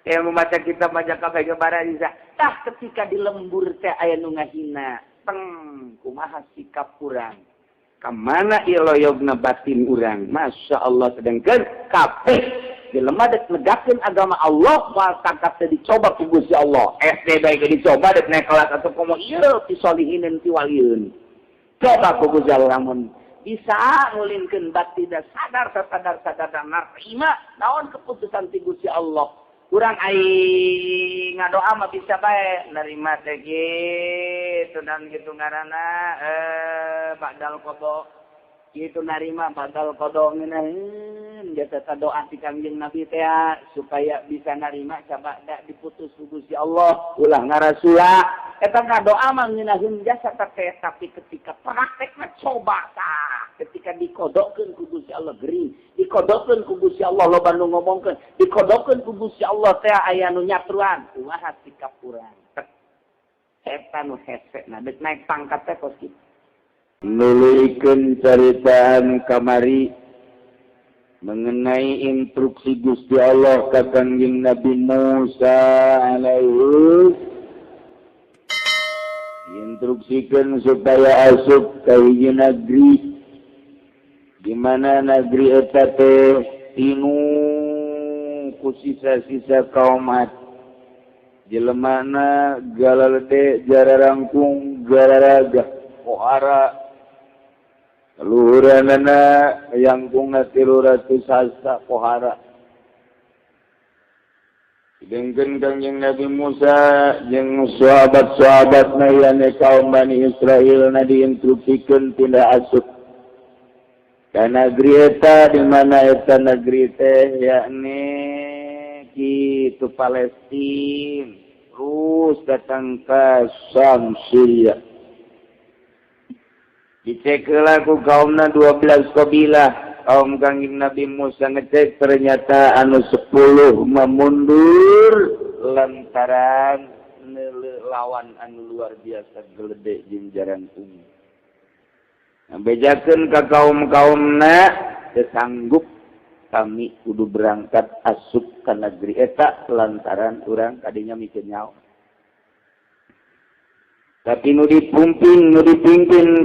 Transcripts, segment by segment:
Yang membaca kitab baca kabeh gambaran bisa. Tah ketika di lembur teh aya nu ngahina, teng kumaha sikap urang? Kamana ieu loyogna batin urang? Masya Allah, sedangkan kabeh jelema dek negakeun agama Allah moal tangkap teh dicoba ku Gusti Allah. SD bae ge dicoba dek naik kelas atau komo ieu ti solihin ti walieun. Coba ku Gusti Allah lamun bisa ngulinkeun batin sadar sadar sadar narima naon keputusan ti Gusti Allah. Kurang aing ngadoa mah bisa bae nerima teh kitu dan gitu ngaranna ba'dal qada kitu narima ba'dal qada ngeunaheun jasa doa ti Kangjeng Nabi teh supaya bisa narima sabada diputus ku Gusti Allah ulah ngarasula eta ngadoa mah ngeunaheun jasa teh, tapi ketika praktekna coba tah ketika dikodokkeun ku Gusti Allah gering, dikodokkeun ku Gusti Allah loba nu ngomongkeun, dikodokkeun ku Gusti Allah teh aya nu nyatruan, kumaha sikap urang? Eta nu hese nah dek naik pangkat teh kos kitu. Nuluykeun caritaan kamari mengenai instruksi Gusti Allah ka Kangjeng Nabi Musa alaihi instruksikan supaya asup ka hiji negeri di mana negeri eta teh tinu ku sisa-sisa kaum Ad, jelemana galalede, jararangkung, gararagah, pohara luhuranana yangkungna 300 hasta pohara. Sedangkan Kangjeng Nabi Musa jeung sahabat-sahabatna yane kaum Bani Israel na diinstruksikeun pindah asup ka negeri eta, di mana eta negeri teh yakni kitu Palestina, terus datang ke Syam, Syria. Dicek heula ku kaumna 12 kabilah kaum Kangjeng Nabi Musa, ngecek ternyata anu 10 memundur lantaran neuleuh lawan anu luar biasa gelede jeung jarangkung. Bejakeun ka kaum-kaumna teu sanggup kami kudu berangkat asup ka negeri eta lantaran urang kadinya mikir nyawa. Tapi nu dipimpin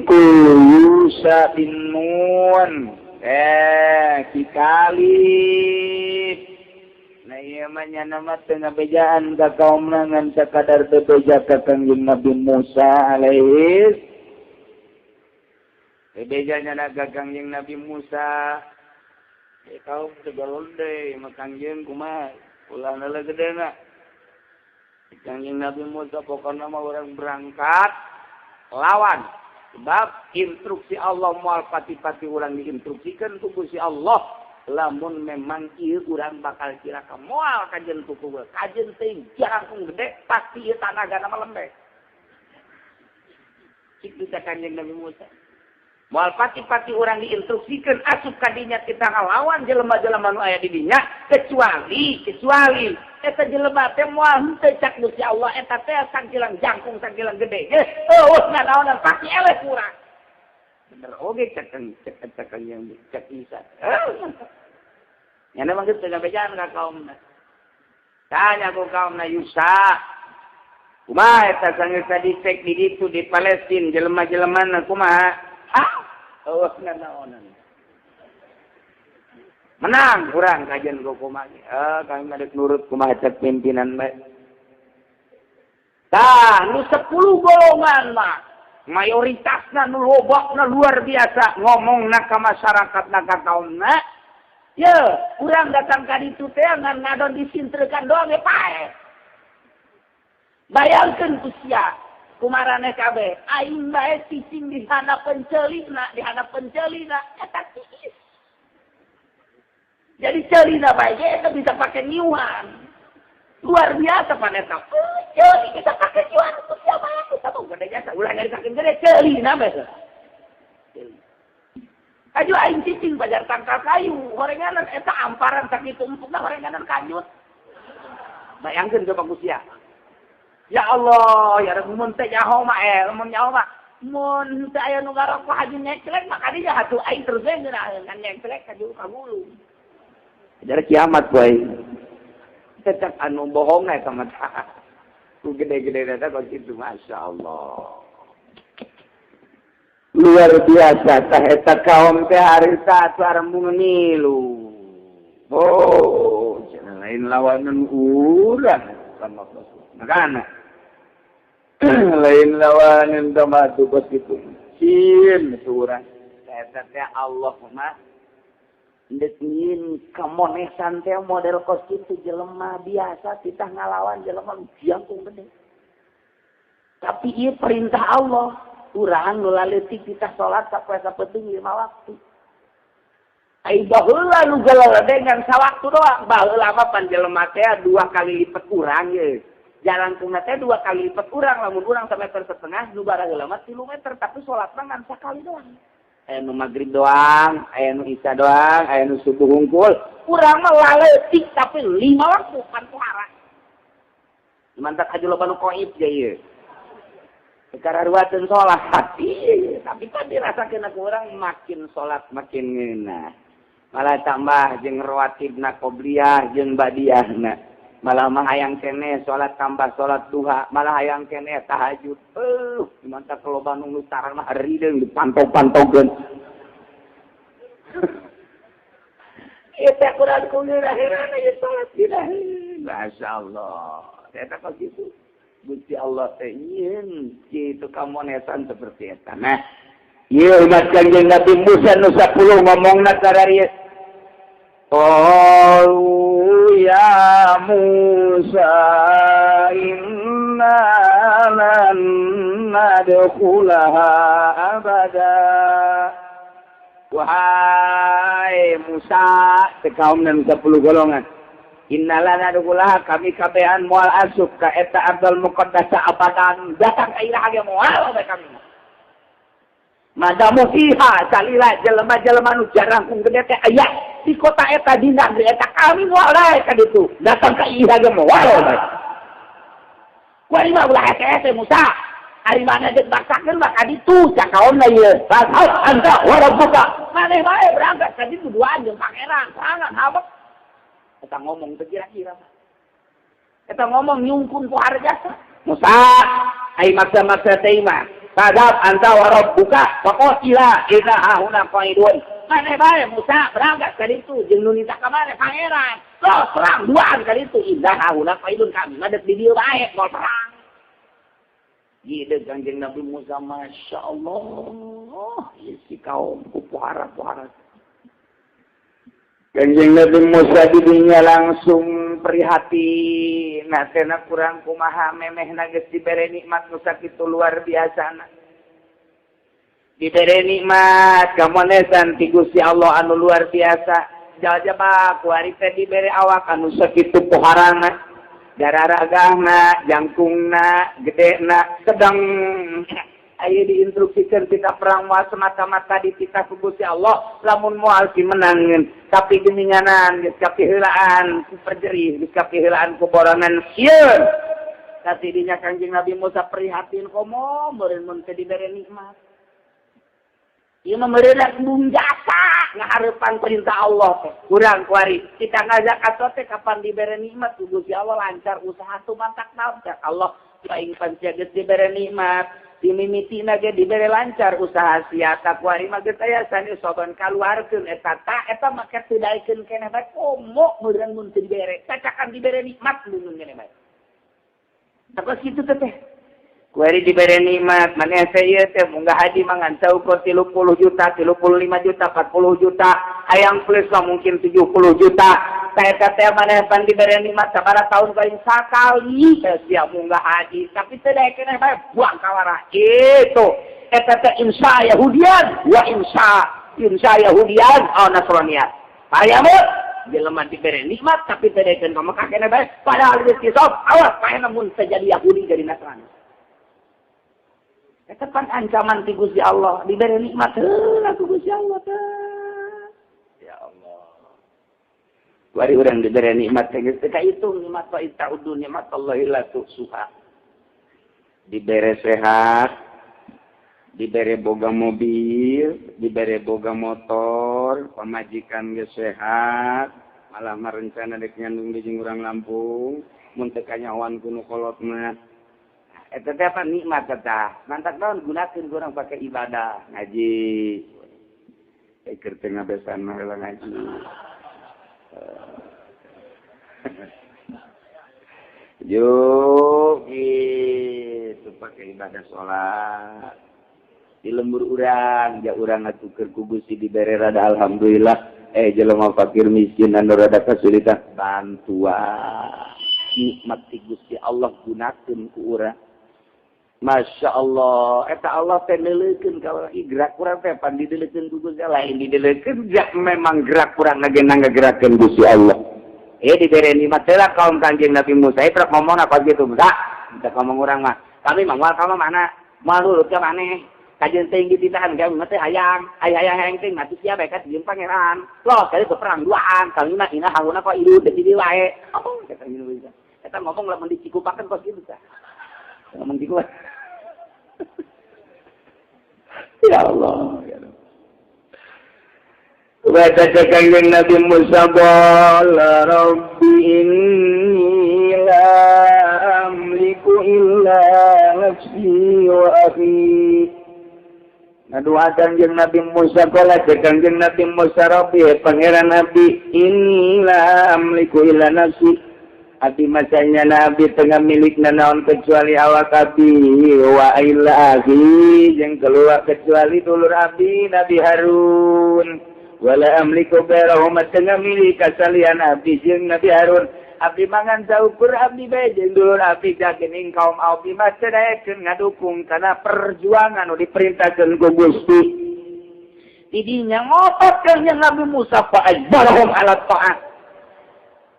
ku Yusa bin Nun. Ki Kalib. Nah ieu mah nya mah teu ngabejaan ka kaumna ngan sakadar bebeja ka Kangjeng Nabi Musa alaihi. Bebejanya ka Kangjeng Nabi Musa. Kaum tegalon deui mah Kangjeng kumaha ulah neuleuh gedena. Kangjeng Nabi Musa pokokna mah urang berangkat lawan. Sebab instruksi Allah moal pati-pati urang diinstruksikan ku Gusti Allah lamun memang ieu urang bakal cilaka moal kajen ku kuwe. Kajen teh jarangkung gede pasti ieu tanagana mah lembek. Kitu teh Kanjeng Nabi Musa. Moal pati-pati urang diinstruksikan asup ka dinya kita ngalawan jelema-jelema nu aya di dinya kecuali kecuali eta jelema teh moal henteu cak Gusti Allah eta teh sakilang jangkung sakilang gede. Eueuh nanaonan pasti eleh kurang. Bener oge cek cek cek yang cek Isa. Nya memang kitu ngabejaan ka kaumna. Tanya ku kaumna Yusa. Kumaha eta sanggeus dicek di ditu di Palestina jelema-jelemana kumaha? Ah, eueuh nanaonan. Menang kurang kajian ku kumaha. Eh, kami mah dek nurut kumaha cek pimpinan bae. Tah, nu 10 golongan mah mayoritasna nu lobakna luar biasa ngomongna ka masyarakatna ka kaumna. Ye, urang datang ka ditu teh ngan ngadon disintrekan doang ge paeh. Bayangkeun ku sia kumaraneh kabeh aing bae cicing di handapeun ceulina, di handapeun ceulina eta tiis. Jadi ceulina bae ge eta bisa pake nyiuhan. Luar biasa pan eta. Ceuli bisa pake nyiuhan ku sia bae kita mah gede jasa ulah nyaritakeun gede ceulina bae. Ceuli. Aju aing cicing pajar tangkal kayu, horenganan eta amparan sakitu empukna horenganan kanjut. Bayangkeun coba ku sia. Ya Allah, ya Rabbi, mun teh nyaho mah mun nyaho mah mun teu aya nu ngarokok haji nyeklek mah kadinya atuh aing terus we ngeunaheun ngan nyeklek ka ka gulung. Ajar kiamat boy. Tetap anu bohong eta mah. Ku gede-gede eta kos kitu, Masya Allah. Luar biasa tah eta kaum teh harita atuh arembung ngilu. Oh, cenah lain lawanan urang sama makana. Lain lawanan mah tuh kos kitu. Sieun urang. Eta teh Allah mah ndek nyin kamonesan teh model kos kitu jelema biasa titah ngalawan jelema jangkung gede. Tapi ieu perintah Allah, urang nu laleutik titah salat sapoe sapeting 5 waktu. Ai baheula nu gelelengan sawaktu doang, baheula mah pan jelema teh 2 kali lipat urang ye. Jalangkungna teh 2 kali lipat urang, lamun urang 1,5 meter nu baraheula mah 3 meter, tapi salat mah ngan sakali doang. Aya nu maghrib doang, aya nu isya doang, aya nu subuh hungkul. Urang mah laleutik tapi 5 waktu pan pohara. Mantak aja loba nu qoib ge ieu. Kararuateun salat hati, tapi kan dirasakeun ku urang makin salat makin ngeunah. Malah tambah jeung rawatibna qobliyah jeung badiahna. Malah mah hayang keneh salat tambah salat duha, malah hayang keneh tahajud. Mantap loba nu tarang mah rideung dipantau-pantaukeun. Ieu teh kurang ku ngeunah ieu salat dinaheun. Masyaallah. Eta kos kitu. Gusti Allah teh nyieun kitu kamonesan seperti eta. Nah, ieu umat Kangjeng Nabi Musa nu 10 ngomongna kararieu. Qalu ya Musa inna lan nadkhulaha abada. Wahai Musa, sekaum dan 10 golongan. Inna lan nadkhulaha, kami kabehan moal asup ka eta ardal muqaddasa abadan. Datang ka iraha ge moal bae kami. Madamu fiha salila jelema-jelema nu jarangkung gede teh aya di kota eta di negeri eta kami moal daek ka ditu. Datang ka ieu ge moal bae. Kuari mah ulah hese-hese Musa. Ari mana geus baksakeun mah ka ditu cak kaomna ieu. Fashab anta wa rabbuka. Maneh bae berangkat ka ditu duaan jeung pangeran, serangan habek. Eta ngomong teu kira-kira. Eta ngomong nyungkun ku harjasa. Musa, ai maksa-maksa teh mah. Fadhab anta wa rabbuka faqatila inna hahuna qaidun. Maneh bae Musa berangkat ka ditu jeung nu nita ka maneh pangeran. Terus perang duaan ka ditu inna hahuna qaidun, kami mah deuk di dieu bae moal perang. Gede Kangjeng Nabi Musa, Masya Allah, ieu si kaum ku pohara-pohara. Kangjeng Nabi Musa di dinya langsung prihatin, nah tena kurang kumaha memehna geus dibere nikmat nu sakitu luar biasana. Dibere nikmat kamonesan ti Gusti Allah anu luar biasa. Jajaba kuari teh dibere awak anu sakitu poharana, dararagahna, jangkungna, gedena, sedang ayo diinstruksikan kita perang moal semata-mata dititah ku Gusti Allah, lamun moal dimenangin tapi geninganan geus kapiheulaan ku perjerih, geus kapiheulaan ku borongan sieun. Tapi dinya Kangjeng Nabi Musa prihatin komo meureun mun teu dibere nikmat. Ieu mah meureun mung jasa ngahareupan perintah Allah teh. Kurang kuari kita ngazakat teh kapan dibere nikmat ku Gusti Allah lancar usaha tuh mantak naon cak Allah aing pan sia geus dibere nikmat dimimitina ge dibere lancar usaha sia ta kuari mah geus aya sani soban kaluarkeun eta ta eta make teu daekeun keneh bae komo meureun mun teu dibere cacakan dibere nikmat mun keneh bae. Tapos kitu teh kuari dibere nikmat maneh teh ieu teh munggah haji mah ngan saukur 30 juta, 35 juta, 40 juta, hayang plus mah mungkin 70 juta. Teh teh maneh pan dibere nikmat sabaraha tahun paling sakali teh sia munggah haji tapi teu daekeun bae buang kawara. Itu eta teh insya Yahudian wa insya insya Yahudian au Nasranian. Payamut jelema dibere nikmat tapi teu daekeun ka Mekah keneh bae padahal geus kisop awas paehna mun teu jadi Yahudi jadi Nasrani. Eta pan ancaman ti Gusti Allah dibere nikmat heula ku Gusti Allah teh. Ya Allah. Wari urang dibere nikmat teh geus teu kahitung nikmat wa ta'udu nikmat Allah la tuhsuha. Dibere sehat, dibere boga mobil, dibere boga motor, pamajikan geus sehat, Malah mah rencana dek nyandung di jeung urang Lampung, mun teu kanyahoan ku nu kolot mah. Eta teh apa nikmat eta. Mantak naon gunakeun urang pake ibadah, ngaji. Keur teu ngabesan mah heula ngaji. Yo gitu pakai ibadah sholat di lembur urang, ja urang ngatukeun ku Gusti dibere rada alhamdulillah. Jelema fakir miskin anu rada kesulitan bantuan nikmat ti Gusti Allah gunakeun ku urang. Masya Allah, eta Allah teh neuleukeun ka urang, gerak urang teh pan dideulekeun ku Gusti Allah, lain dideulekeun memang gerak urang ngagena ngagerakeun Gusti Allah. Dibere nikmat teh kaum Kanjeng Nabi Musa eta ngomong apa gitu, Musa? Kita ngomong urang mah, kami mah moal ka mana? Moal nurut ka maneh. Kajian teh dititahan kami mah teh hayang, hayang hayang teh mati siapa ka jeung pangeran. Loh, kali perang duaan, kami mah ina hauna kok ieu deui di wae. Oh, kata gitu bisa. Eta ngomong lamun dicikupakeun kos kitu tah. Ngomong dikuat. Ya Allah, ya Allah. Wa Kanjeng Nabi Musa qala rabbi inni la amliku illa nafsi wa akhi. Ngadoa Kanjeng Nabi Musa qala Kanjeng Nabi Musa rabbi pangeran Nabi inni la amliku illa nafsi. Abi masanya Nabi tengah milik naon kecuali awak abi wa illa akhi jeung keluar kecuali dulur abi Nabi Harun. Wala amliku ghairahum tengah milik kasalian abdi jeung Nabi Harun. Abdi mangan saukur abdi bae jeung dulur abdi jagening kaum abdi mah teu daekeun ngadukung kana perjuangan nu diperintahkeun ku Gusti. Tidinya ngotot kanjeng Nabi Musa fa ajbarahum ala ta'at.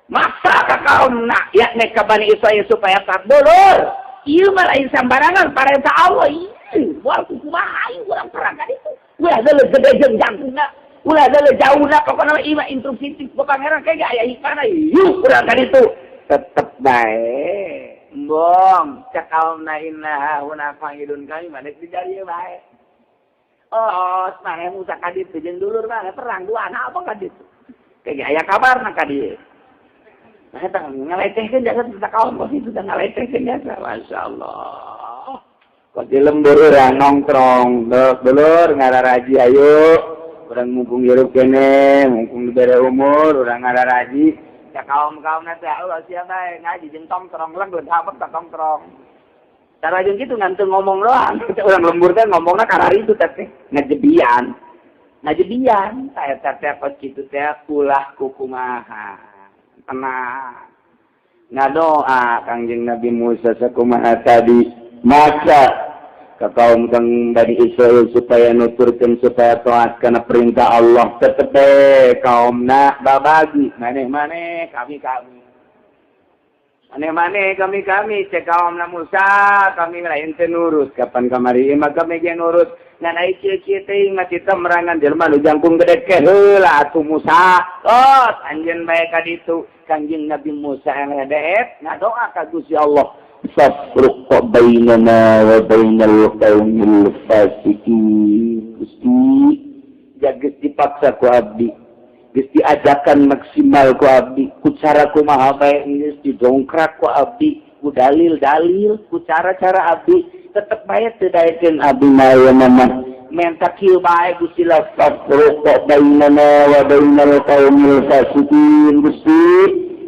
Maksa ka kaum na yakni ka Bani Israil supaya taat dulur. Ieu mah lain sambarangan parentah Allah ieu. Moal kumaha ieu urang perang ka ditu. Ulah deuleu gede jeung jangkungna. Ulah deuleu jauhna pokona mah ieu mah instruksi ti pangeran kayak aya hikmahna yuk urang ka ditu. Tetep bae. Embong cek kaumna inna huna fa'ilun kami mah dek dijari bae. Oh, maneh Musa ka ditu jeung dulur maneh perang duaan apa ka ditu. Kayak aya kabarna ka dieu. Nah, eta ngaletehkeun jasa teh kaum kos itu ngaletehkeun jasa. Masyaallah. Kos di lembur urang nongkrong, dulur ngararaji ayo. Urang mumpung hirup kene, mumpung dibere umur, urang ngararaji. Ya kaum-kaumna teh Allah sia bae ngaji jeung tongkrong lang geus hapet tongkrong. Cara jeung kitu ngan teu ngomong doang. Urang lembur teh ngomongna kararitu teh ngajebian. Ngajebian eta teh kos kitu teh ulah kukumaha. Tenang. Ngadoa Kangjeng Nabi Musa sakumaha tadi maka ka kaum kang Bani Israil supaya nuturkeun supaya taat kana perintah Allah tetep kaumna babagi maneh-maneh kami-kami maneh-maneh kami-kami cek kaumna Musa kami lain teu nurut kapan kamari mah kami ge nurut ngan ai kieu-kieu teh mah kita merangan jelema nu jangkung gede ke heula atuh Musa oh anjeun bae ka ditu Kangjeng Nabi Musa ngadeet ngadoa ka Gusti Allah fafruq bainana wa bainal qaumil fasiqin. Gusti jageus dipaksa ku abdi, geus diajakan maksimal ku abdi, ku cara kumaha bae geus didongkrak ku abdi, ku dalil-dalil, ku cara-cara abdi, tetep bae teu daekeun abdi mah mah menta kieu bae Gusti la fafruq bainana wa bainal qaumil fasiqin. Gusti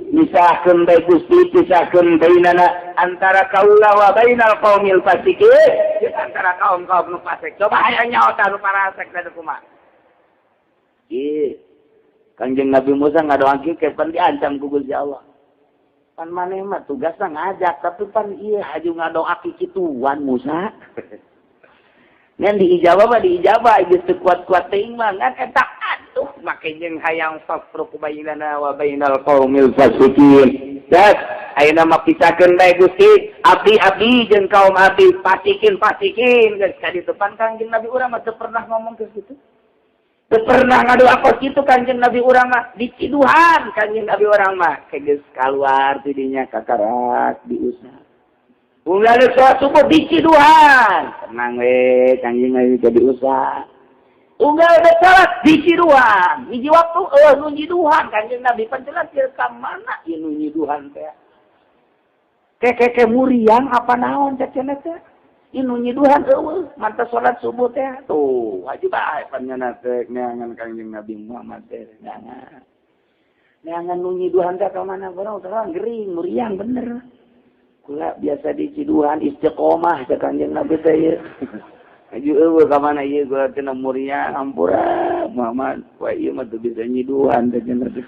misahkeun bae Gusti, pisahkeun bainana antara kaula wa bainal qaumil fasiqin, antara kaum-kaum nu fasik. Coba hayang nyaho tah nu parasek teh kumaha. Ieu Kangjeng Nabi Musa ngadoa kieu pan diancam ku Gusti Allah. Pan maneh mah tugasna ngajak tapi pan ieu haju ngadoa kituan Musa. Ngan diijabah mah diijabah geus teu kuat-kuat teuing mah ngan eta atuh make jeung hayang fafruq bainana wa bainal qaumil fasiqin. Das ayeuna mah pisahkeun bae Gusti, abdi-abdi jeung kaum abdi fasikin fasikin geus ka ditu pan Kangjeng Nabi urang mah teu pernah ngomong ke kitu. Teu pernah ngadoa kos kitu Kangjeng Nabi urang mah diciduhan Kangjeng Nabi urang mah geus kaluar ti dinya kakarak diusah. Unggal sholat subuh diciduhan. Tenang we, Kangjeng Nabi jadi usah. Unggal udah salat di ciduhan. Hiji waktu eueuh nu nyiduhan Kanjeng Nabi pan jelas ieu ka mana ieu nu nyiduhan teh. Keke muriang apa naon cenah teh? Ieu nu nyiduhan eueuh mantap salat subuh teh. Tuh, wajib bae pan nyana teh neangan Kanjeng Nabi Muhammad teh neangan. Neangan nu nyiduhan teh ka mana barang terang gering muriang bener. Kula biasa di ciduhan istiqomah teh Kanjeng Nabi teh ieu. Aju eueuh ka mana ieu gua teh muriang ampura Muhammad wah ieu mah teu bisa nyiduhan teh cenah teh.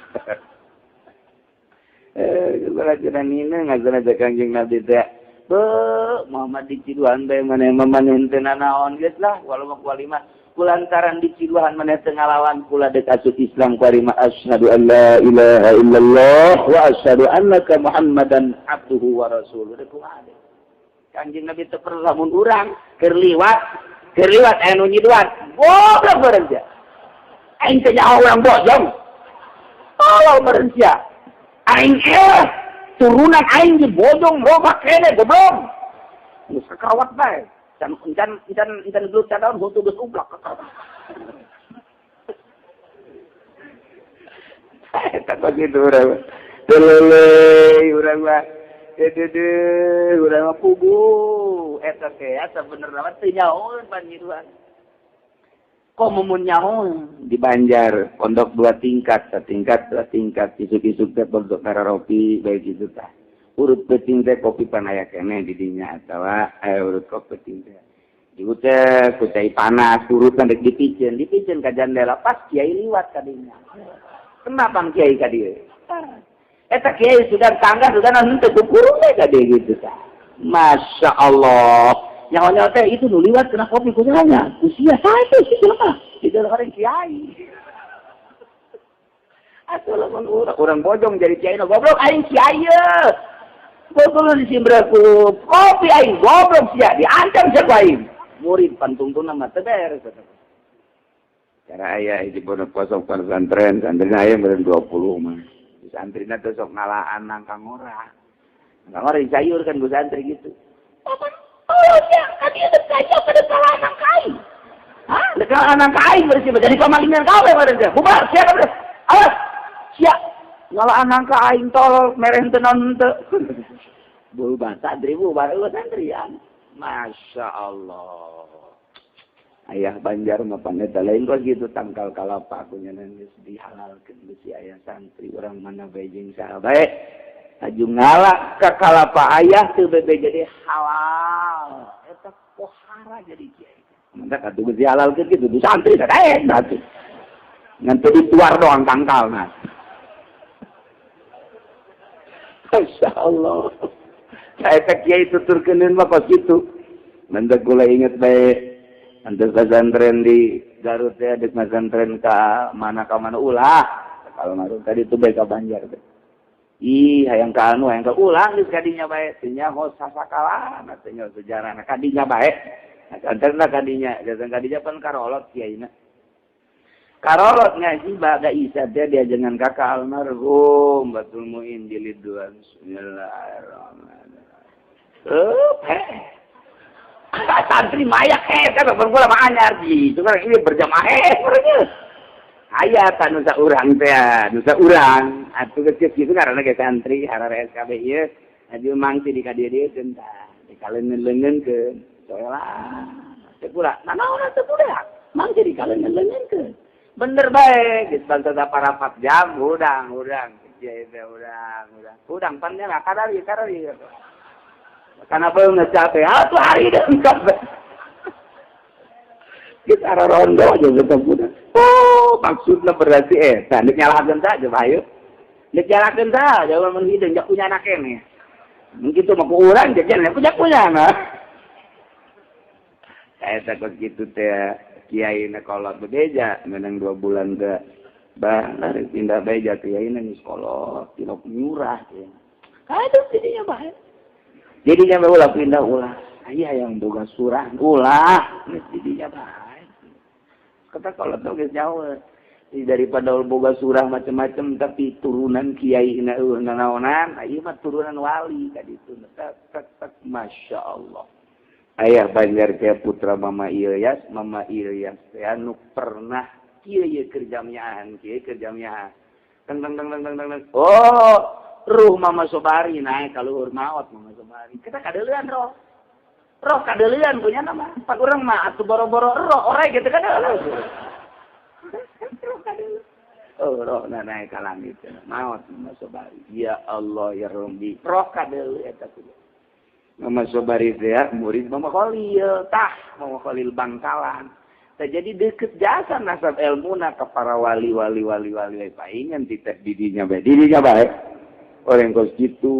Kula cenah nina ngazana teh Kanjeng Nabi teh. Beuh Muhammad di ciduhan bae maneh mah maneh teu nanaon geus lah walau mah kualima kulantaran di ciduhan maneh teu ngalawan kula deuk asup Islam kuarima asyhadu an la ilaha illallah wa asyhadu annaka Muhammadan abduhu wa rasuluhu. Deuk kumaha deui. Kanjeng Nabi teu perlu lamun urang keur liwat aya nu nyiduhan goblok bareng sia aing teh nyaho urang bojong tolol bareng sia aing turunan aing di bojong loba kene goblok geus kakawat bae can can can can gelut cadaun huntu geus ublak kakawat eta kok kitu urang teu urang mah Deudeuh urang mah puguh eta teh sabenerna mah teu nyahoeun panyiduhan. Kok mumun nyahoeun di Banjar pondok 2 tingkat, satingkat 2 tingkat isuk-isuk teh pondok kararopi bae kitu tah. Urut peuting teh kopi pan aya keneh di dinya atawa urut kopi peuting teh. Diucek ku cai panas urutan rek dipiceun, dipiceun ka jandela pas kiai liwat ka dinya. Kenapa kiai ka dieu? Eta kiai sudah tangga sudah henteu kukurung teh ka dieu gitu tah. Masya Allah. Nyaho-nyaho teh itu nu liwat kena kopi kunyanya. Usia sae sih jelema. Di dalam orang kiai. Atuh lamun urang bojong jadi kiai nu goblok aing kiai ye. Goblok disimbra ku kopi aing goblok sia diancam sia ku aing. Murid pantungtuna mah teu beres eta. Cara aya hiji pondok kosong pesantren, santrina aya meureun 20 mah. Santrina teh sok ngalaan nangka ngora. Nangka ngora dicayur kan ku santri gitu. Paman, oh sia, ka dieu deuk kacau ka deuk kalah nangka aing. Hah? Deuk kalah nangka aing berarti jadi pamalingan kabeh meureun teh. Bubar sia kabeh. Awas. Sia ngalaan nangka aing tolol mereh teu naon teu. Bubar santri bubar eueuh santrian. Masya Allah. Ayah Banjar mah paneta lain kok gitu tangkal kalapa aku nya geus dihalalkeun besi ayah santri urang mana bae jeung saha bae aju ngala ka kalapa ayah teu bebe jadi halal eta pohara jadi kiai mantap atuh geus dihalalkeun kitu di santri teh daek atuh ngan teu dituar doang tangkalna. Masya Allah. Saya teh kiai tuturkeun mah kos kitu mantak kula inget bae antar pesantren di Garut ya, dek pesantren ka mana ulah. Kalau marun tadi itu bae ka Banjar teh. Ih, hayang ka anu, hayang ka ulah geus kadinya bae. Teu nyaho sasakala, teu nyaho sejarahna kadinya bae. Pesantrenna kadinya, datang kadinya pan karolot kiaina. Karolot ngaji ba'da Isya teh diajengan kakak almarhum Batul Muin jilid 2. Bismillahirrahmanirrahim. Santri mayak kan berpula mah anyar ji. Cuma ini berjamaah orangnya. Aya ta nu saurang teh, nu saurang. Atuh geus kitu ngaranna ge santri harare SKB ieu. Aju mangsi di ka dieu keun tah. Di kaleungeun-leungeun soelah. Teu pula, nanaon teu pula. Mangsi di kaleungeun-leungeun keun. Bener bae geus bangsa saparapat jam hudang hudang. Kieu teh hudang hudang. Hudang pan nya kadari kadari. Karena belum capek, atuh hari dan capek. Kita rondo aja tetap udah. Oh, maksudnya berarti nek nyalahakeun tah coba ayo. Nek nyalahakeun tah, jangan mun hideung jak punya anak kene. Mungkin tuh mah ku urang jajan punya punya nah. Saya takut gitu teh kiai na kolot bebeja menang 2 bulan teh. Bah, pindah beja kiai na geus kolot, tilok nyurah teh. Aduh jadinya bae. Jadinya ulah pindah ulah. Aya yang boga surah ulah jadinya bae. Kata kalau tuh geus jauh daripada boga surah macam-macam tapi turunan kiai na naonan, ieu mah turunan wali ka ditu. Tek tek tek masya Allah. Ayah Banjar teh putra Mama Ilyas, Mama Ilyas teh anu pernah kieu ye kerjamiahan, kieu kerjamiahan. Teng teng teng teng teng teng. Oh, ruh Mama Sobari naik ka luhur maot Mama Sobari. Kita kadeulean roh. Roh kadeulean punya nama. Pak urang mah atuh boro-boro roh orai gitu kan. Roh kadeulean. Oh, roh na naik ka langit maot Mama Sobari. Ya Allah ya Rabbi. Roh kadeuleun eta kudu. Mama Sobari teh murid Mama Khalil, tah Mama Khalil Bangkalan. Tah jadi deket jasa nasab ilmuna ke para wali wali wali wali paingan titeh didinya bae. Didinya bae. Orang kos kitu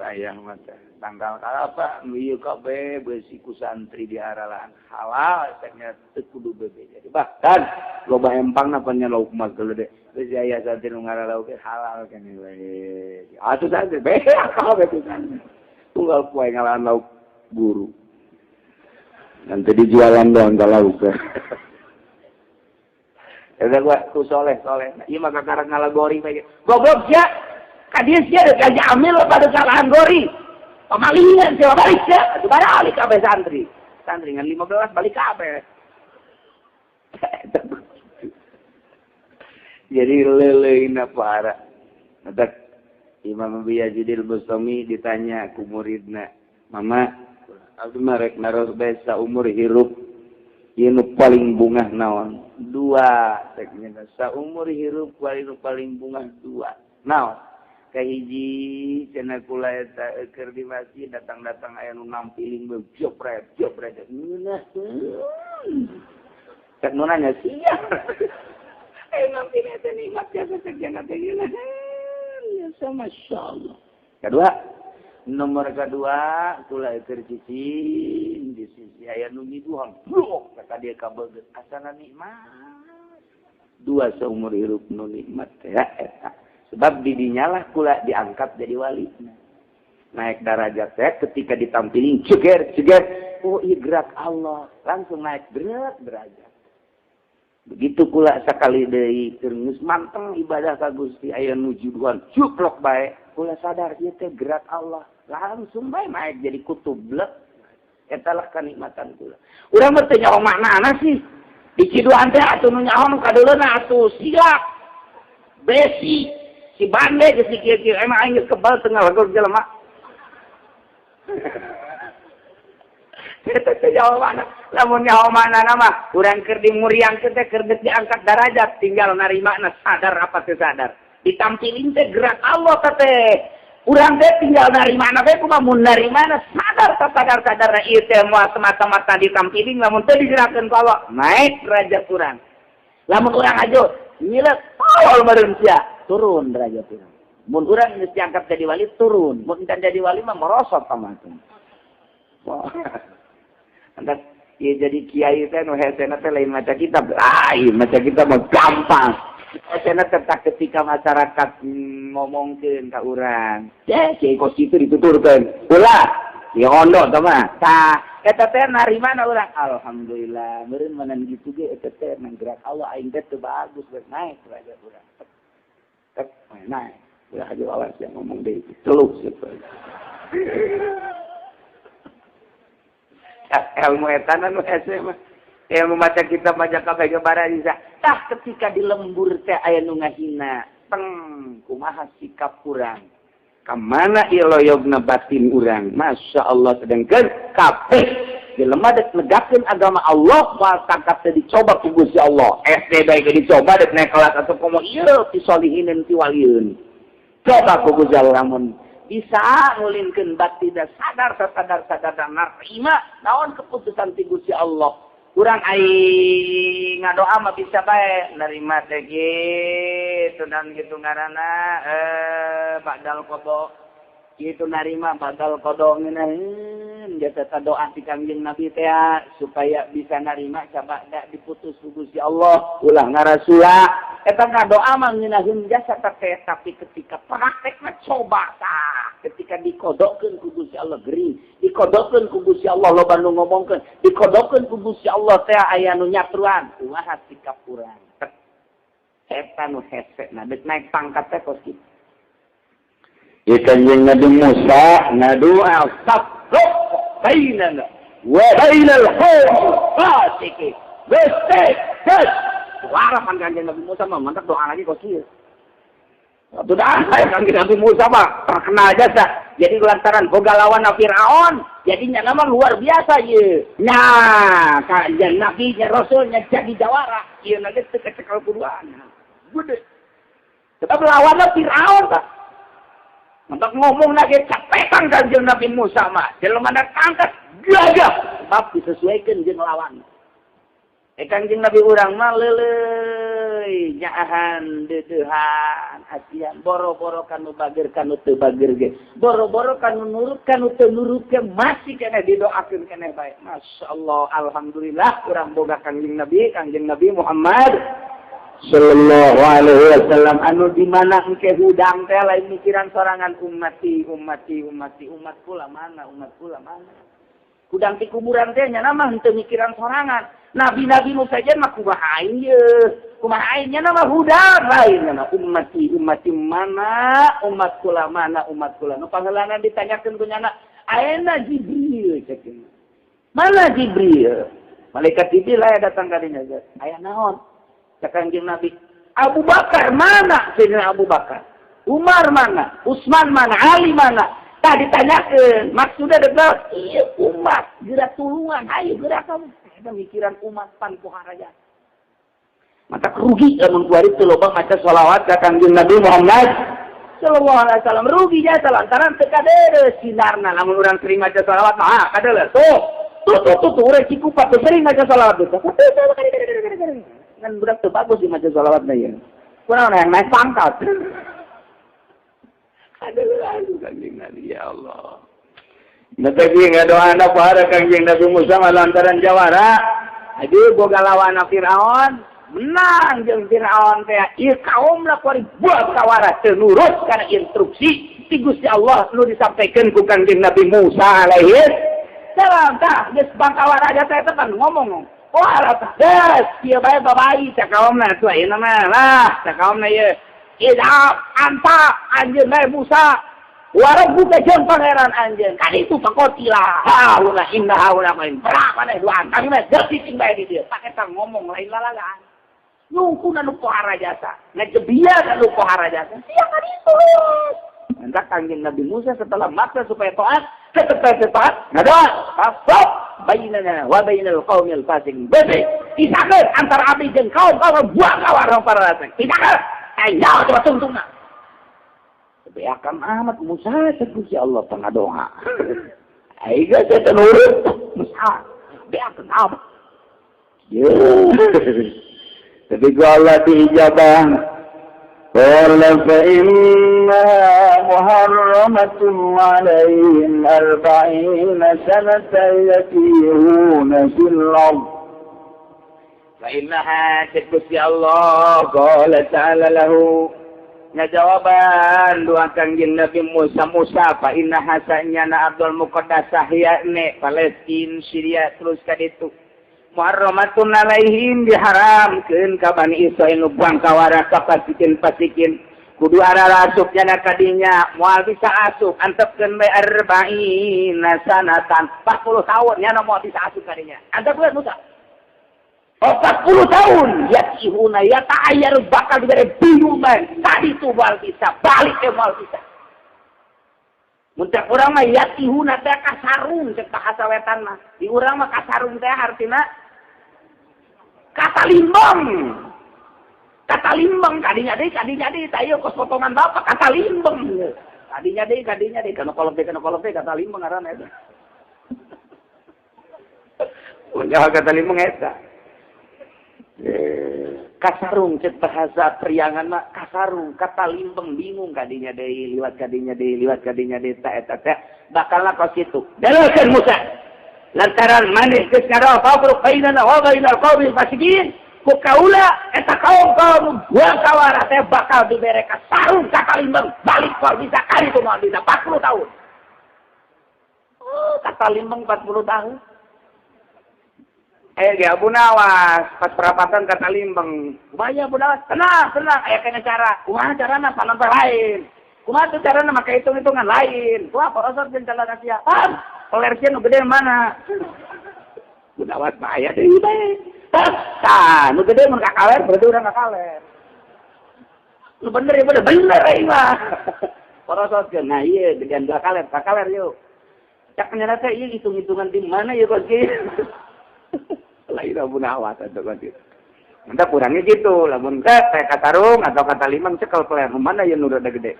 ayah mah teh tanggal kalapa nu ieu kabeh beusi ku santri diaralan halal teh teu kudu bebe. Jadi bahkan loba empangna pan nya lauk mah gede. Beusi aya santri nu ngaralauk halal keneh bae. Atuh santri bae kabeh ku santri. Tunggal poe ngalaan lauk guru. Nanti dijualan doang ke lauk. Eta gua ku soleh soleh. Ieu mah kakara ngalagori bae. Goblok sia. Ka dieu sia deuk amil pada kesalahan gori. Pemalingan sia balik sia. Atuh balik kabeh santri. Santri ngan 15 balik kabeh. Jadi leuleuna para. Matak Imam Abi Yazid al-Bustami ditanya ku muridna, "Mama, abdi mah rek naros bae saumur hirup ieu nu paling bungah naon?" Dua, cek nya saumur hirup nu paling bungah dua. Naon? Kahiji cenah kula eta keur di masjid datang-datang aya nu nampiling bae jopret jopret. Ngeunah. Cek nu nanya sia. Aya nampiling eta nikmat jasa cek jana teh ngeunah. Biasa, Masya Allah. Kedua, nomor kedua, kula keur cicing di sisi aya nu nyiduhan, blok kata dia kabeget asana nikmat. Dua seumur hirup nu nikmat ya eta. Sebab didinyalah kula diangkat jadi wali. Naik derajat teh ketika ditampilin ceger ceger, oh iya gerak Allah, langsung naik berat derajat. Begitu kula sakali deui keur geus manteng ibadah ka Gusti aya nu juduhan cuplok bae kula sadar ieu teh gerak Allah langsung bae naik jadi kutub blek eta lah kanikmatan kula. Urang mah teu nyaho maknana sih di ciduhan teh atuh nu nyaho nu kadeuleuna atuh silak besi si bande geus kieu-kieu emang aing geus kebal teu ngalagor jelema. Eta teh jawabanna. Lamun nyaho maknana mah urang keur dimuriangkeun teh keur diangkat derajat tinggal narimana sadar apa teu sadar. Ditampilin teh gerak Allah teh. Urang teh tinggal narimana bae kumaha mun narimana sadar teu sadar sadarna ieu teh moal semata-mata ditampilin lamun teu digerakkeun ku Allah naik derajat urang. Lamun urang ajo nyilek tolol meureun sia turun derajat urang. Mun urang geus diangkat jadi wali turun, mun can jadi wali mah merosot ka mah. Wah. Antak ieu jadi kiai teh nu hesena teh lain maca kitab, lain maca kitab mah gampang. Hesena teh ketika masyarakat ngomongkeun ka urang, "Ye, kiai kos kitu dituturkeun." Ulah, ieu hondo tah mah. Tah, eta teh narimana urang? Alhamdulillah, meureun manan kitu ge eta teh nang gerak Allah aing teh teu bagus geus naik derajat urang. Tek naik. Ulah aja awas yang ngomong deui, celuk situ. Ilmu etana nu hese mah. Ilmu maca kitab maca kabeh ge bara bisa. Tah ketika di lembur teh aya nu ngahina, teng kumaha sikap urang. Ka mana ieu loyogna batin urang? Masya Allah sedengkeun kabeh jelema dek negakeun agama Allah moal tangkap teh dicoba ku Gusti Allah. SD bae ge dicoba dek naik kelas atau komo ieu ti solihin ti walieun. Coba ku Gusti Allah lamun bisa ngulinkeun batin sadar sadar sadar narima naon keputusan ti Gusti Allah. Urang ai ngadoa mah bisa bae nerima teh kitu dan kitu ngaranna badal qada. Kitu narima badal qada ngeunaheun jasa doa ti Kangjeng Nabi teh supaya bisa narima sabada diputus ku Gusti Allah ulah ngarasula. Eta ngadoa mah ngeunaheun jasa teh tapi ketika praktekna coba tah ketika dikodokkeun ku Gusti Allah gering, dikodokkeun ku Gusti Allah loba nu ngomongkeun, dikodokkeun ku Gusti Allah teh aya nu nyatruan, kumaha sikap urang. Eta nu hese na deuk naik pangkat teh kos kitu. Ieu Kanjeng Nabi Musa ngadoa sabuk bainana wa bainal qawmi fasiqin. Besek, bes. Suara kanjeng Nabi Musa mah mantap doa lagi kok kieu. Sudah kanjeng Nabi Musa mah terkenal jasa. Jadi lantaran boga lawan Firaun, jadinya nama luar biasa ye. Nah, kanjeng Nabi nya Rasulnya jadi jawara. Ieu na geus teu kecekel kuduana. Gede. Sebab lawanna Firaun tah. Mantap ngomong lagi capetan kanjeng Nabi Musa mah. Jelema tangkas gagah sebab disesuaikan jeung lawan. Kanjeng Nabi urang mah leuleuy nyaahan deudeuhan asian boro-boro kanu bager kanu teu bager ge boro-boro kanu nurut kanu teu nurut ge masih keneh didoakeun keneh bae. Masyaallah, alhamdulillah urang boga Kanjeng Nabi Muhammad sallallahu alaihi wasallam anu di mana engke hudang teh lain mikiran sorangan ummati ummati ummati umat kula mana umat kula mana. Hudang ti kuburan teh nya mah henteu mikiran sorangan. Nabi-nabi nu saja mah kumaha aing ye, kumaha aing nya mah hudang lain nya ummati ummati mana umat kula mana umat kula. Nu pangheulana ditanyakeun ku nyana ayeuna Jibril cek. Mana Jibril? Malaikat Jibril aya datang ka dinya. Aya naon? Cek Kanjeng Nabi, Abu Bakar mana? Sayyidina Abu Bakar. Umar mana? Utsman mana? Ali mana? Tah ditanyakeun, maksudna adalah ieu umat geura tulungan, ayo geura kamu. Pemikiran umat pan pohara. Mata rugi lamun kuari teu loba maca sholawat ka Kanjeng Nabi Muhammad sallallahu alaihi wasallam rugi jasa lantaran teu kadeuleu sinarna lamun urang sering maca sholawat mah kadeuleu tuh tuh tuh tuh tuh urang Cikupa tuh sering maca sholawat tuh ngan budak teu bagus di maca sholawat na ieu kunaon yang naik pangkat kadeuleu aduh Kanjeng Nabi ya Allah. Nabi ngadoana para Kanjeng Nabi Musa lantaran jawara. Jadi boga lawan Firaun, menang jeung Firaun teh. Ieu kaum lah kuari buat kawara teu nurut kana instruksi ti Gusti Allah nu disampaikan ku Kanjeng Nabi Musa alaihi salam. Tah geus bangkawara aja teh pan ngomong. Wah, tah geus kieu bae babai cak kaumna tuh ayeuna mah lah cak kaumna ieu. Idhab anta anjeun bae Musa warabbuka jeung pangeran anjeun kan itu pakotila haula inna haula main berapa maneh duaan kami mah geus bae di dieu pak eta ngomong lain lalagaan nyungkuna nu pohara jasa ngajebian nu pohara jasa sia kan itu. Maka Kanjeng Nabi Musa setelah maksa supaya taat tetep taat ngadoa fasab bainana wa bainal qaumil fasiqin bebe pisahkeun antara abdi jeung kaum kaum buang kawarang para fasik pisahkeun ayo coba tungtungna. Beakan amat Musa cek Allah tengah doa. Ayo saya nurut Musa. Beakan amat. Tapi Allah diijabah. Qala fa inna muharramatun alaihim 40 sanatan yatihuna fil ard. Fa innaha cek Gusti Allah qala ta'ala lahu ngajawaban doa Kanjeng Nabi Musa Musa fa inna hasanya na Abdul Muqaddasah yakni Palestina Syria terus ka ditu muharramatun alaihim diharamkeun ka Bani Israil nu bangkawara ka pasikin pasikin kudu ararasup nya kadinya moal bisa asup antepkeun bae arba'ina sanatan 40 tahun nya moal bisa asup kadinya antepkeun Musa 40 tahun yatihuna ya ta'ayyar bakal diberi bingung bae tadi tuh moal bisa balik ke moal bisa mun teh urang mah yatihuna teh kasarung cek bahasa wetan mah di urang mah kasarung teh artina kata limbang kata limbang kadinya deui tah kos potongan bapak kata limbang kadinya deui kana kolom kata limbang ngaranna eta mun kata limbang eta kasarung cek bahasa priangan mah kasarung kata limbeng bingung kadinya deui liwat kadinya deui liwat kadinya deui ta eta teh bakalna kos kitu dalilkeun Musa lantaran maneh geus ngarawa fafruq bainana wa bainal qaumil fasiqin ku kaula eta kaum-kaum buang kawara teh bakal dibere kasarung kata limbeng balik moal bisa kali itu moal bisa 40 tahun. Oh, kata limbeng 40 tahun. Ge Abu Nawas pas perapatan kata limbeng. Kumaha Abu Nawas? Tenang, tenang, aya kena cara. Kumaha carana panonton lain. Kumaha tuh carana make hitung-hitungan lain. Kumaha porosot jeung jalan Asia. Pam, pelersian nu gede mana? Bunawas mah aya deui bae. Tah, nu gede mun ka kaler berarti urang ka kaler. Nu bener ya bener, bener euy mah. Porosotkeun. Nah ieu dengan dua kaler, ka kaler yuk. Cak nyana teh ieu hitung-hitungan di mana ieu kos kieu. Lain bunawas atuh kos kieu. Mantap kurangnya gitu, lamun teh ka tarung atau ka limang cekel peler mana ieu nu rada gede.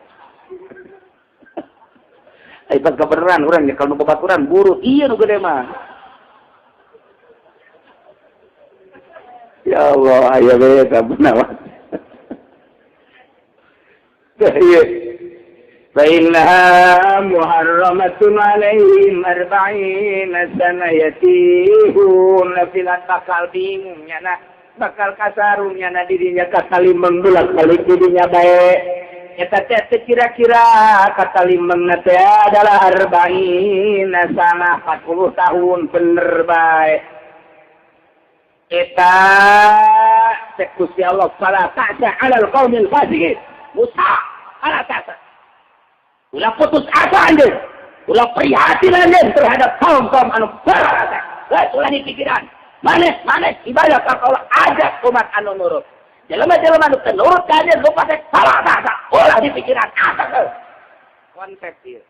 Ai pas kebeneran urang nyekel nu babaturan buru ieu nu gede mah. Ya Allah, aya we ka bunawas. Tah ieu. Fa innaha muharramatun alaihim arba'ina sana yatihuna fil bakal bingung nyana bakal kasarung nyana dirinya katalimeng bolak-balik dirinya bae eta teh kira-kira katalimeng teh adalah arba'ina sana 40 tahun bener bae eta cek Gusti Allah fala ta'sa 'alal qaumil fasiqin Musa ala ta'sa ulah putus asa anjeun ulah prihatin anjeun terhadap kaum-kaum anu fasik geus ulah dipikiran maneh ibadah ka Allah ajak umat anu nurut jelema-jelema anu teu nurut ka anjeun lupa teh salah asa ulah dipikiran asa konsep ieu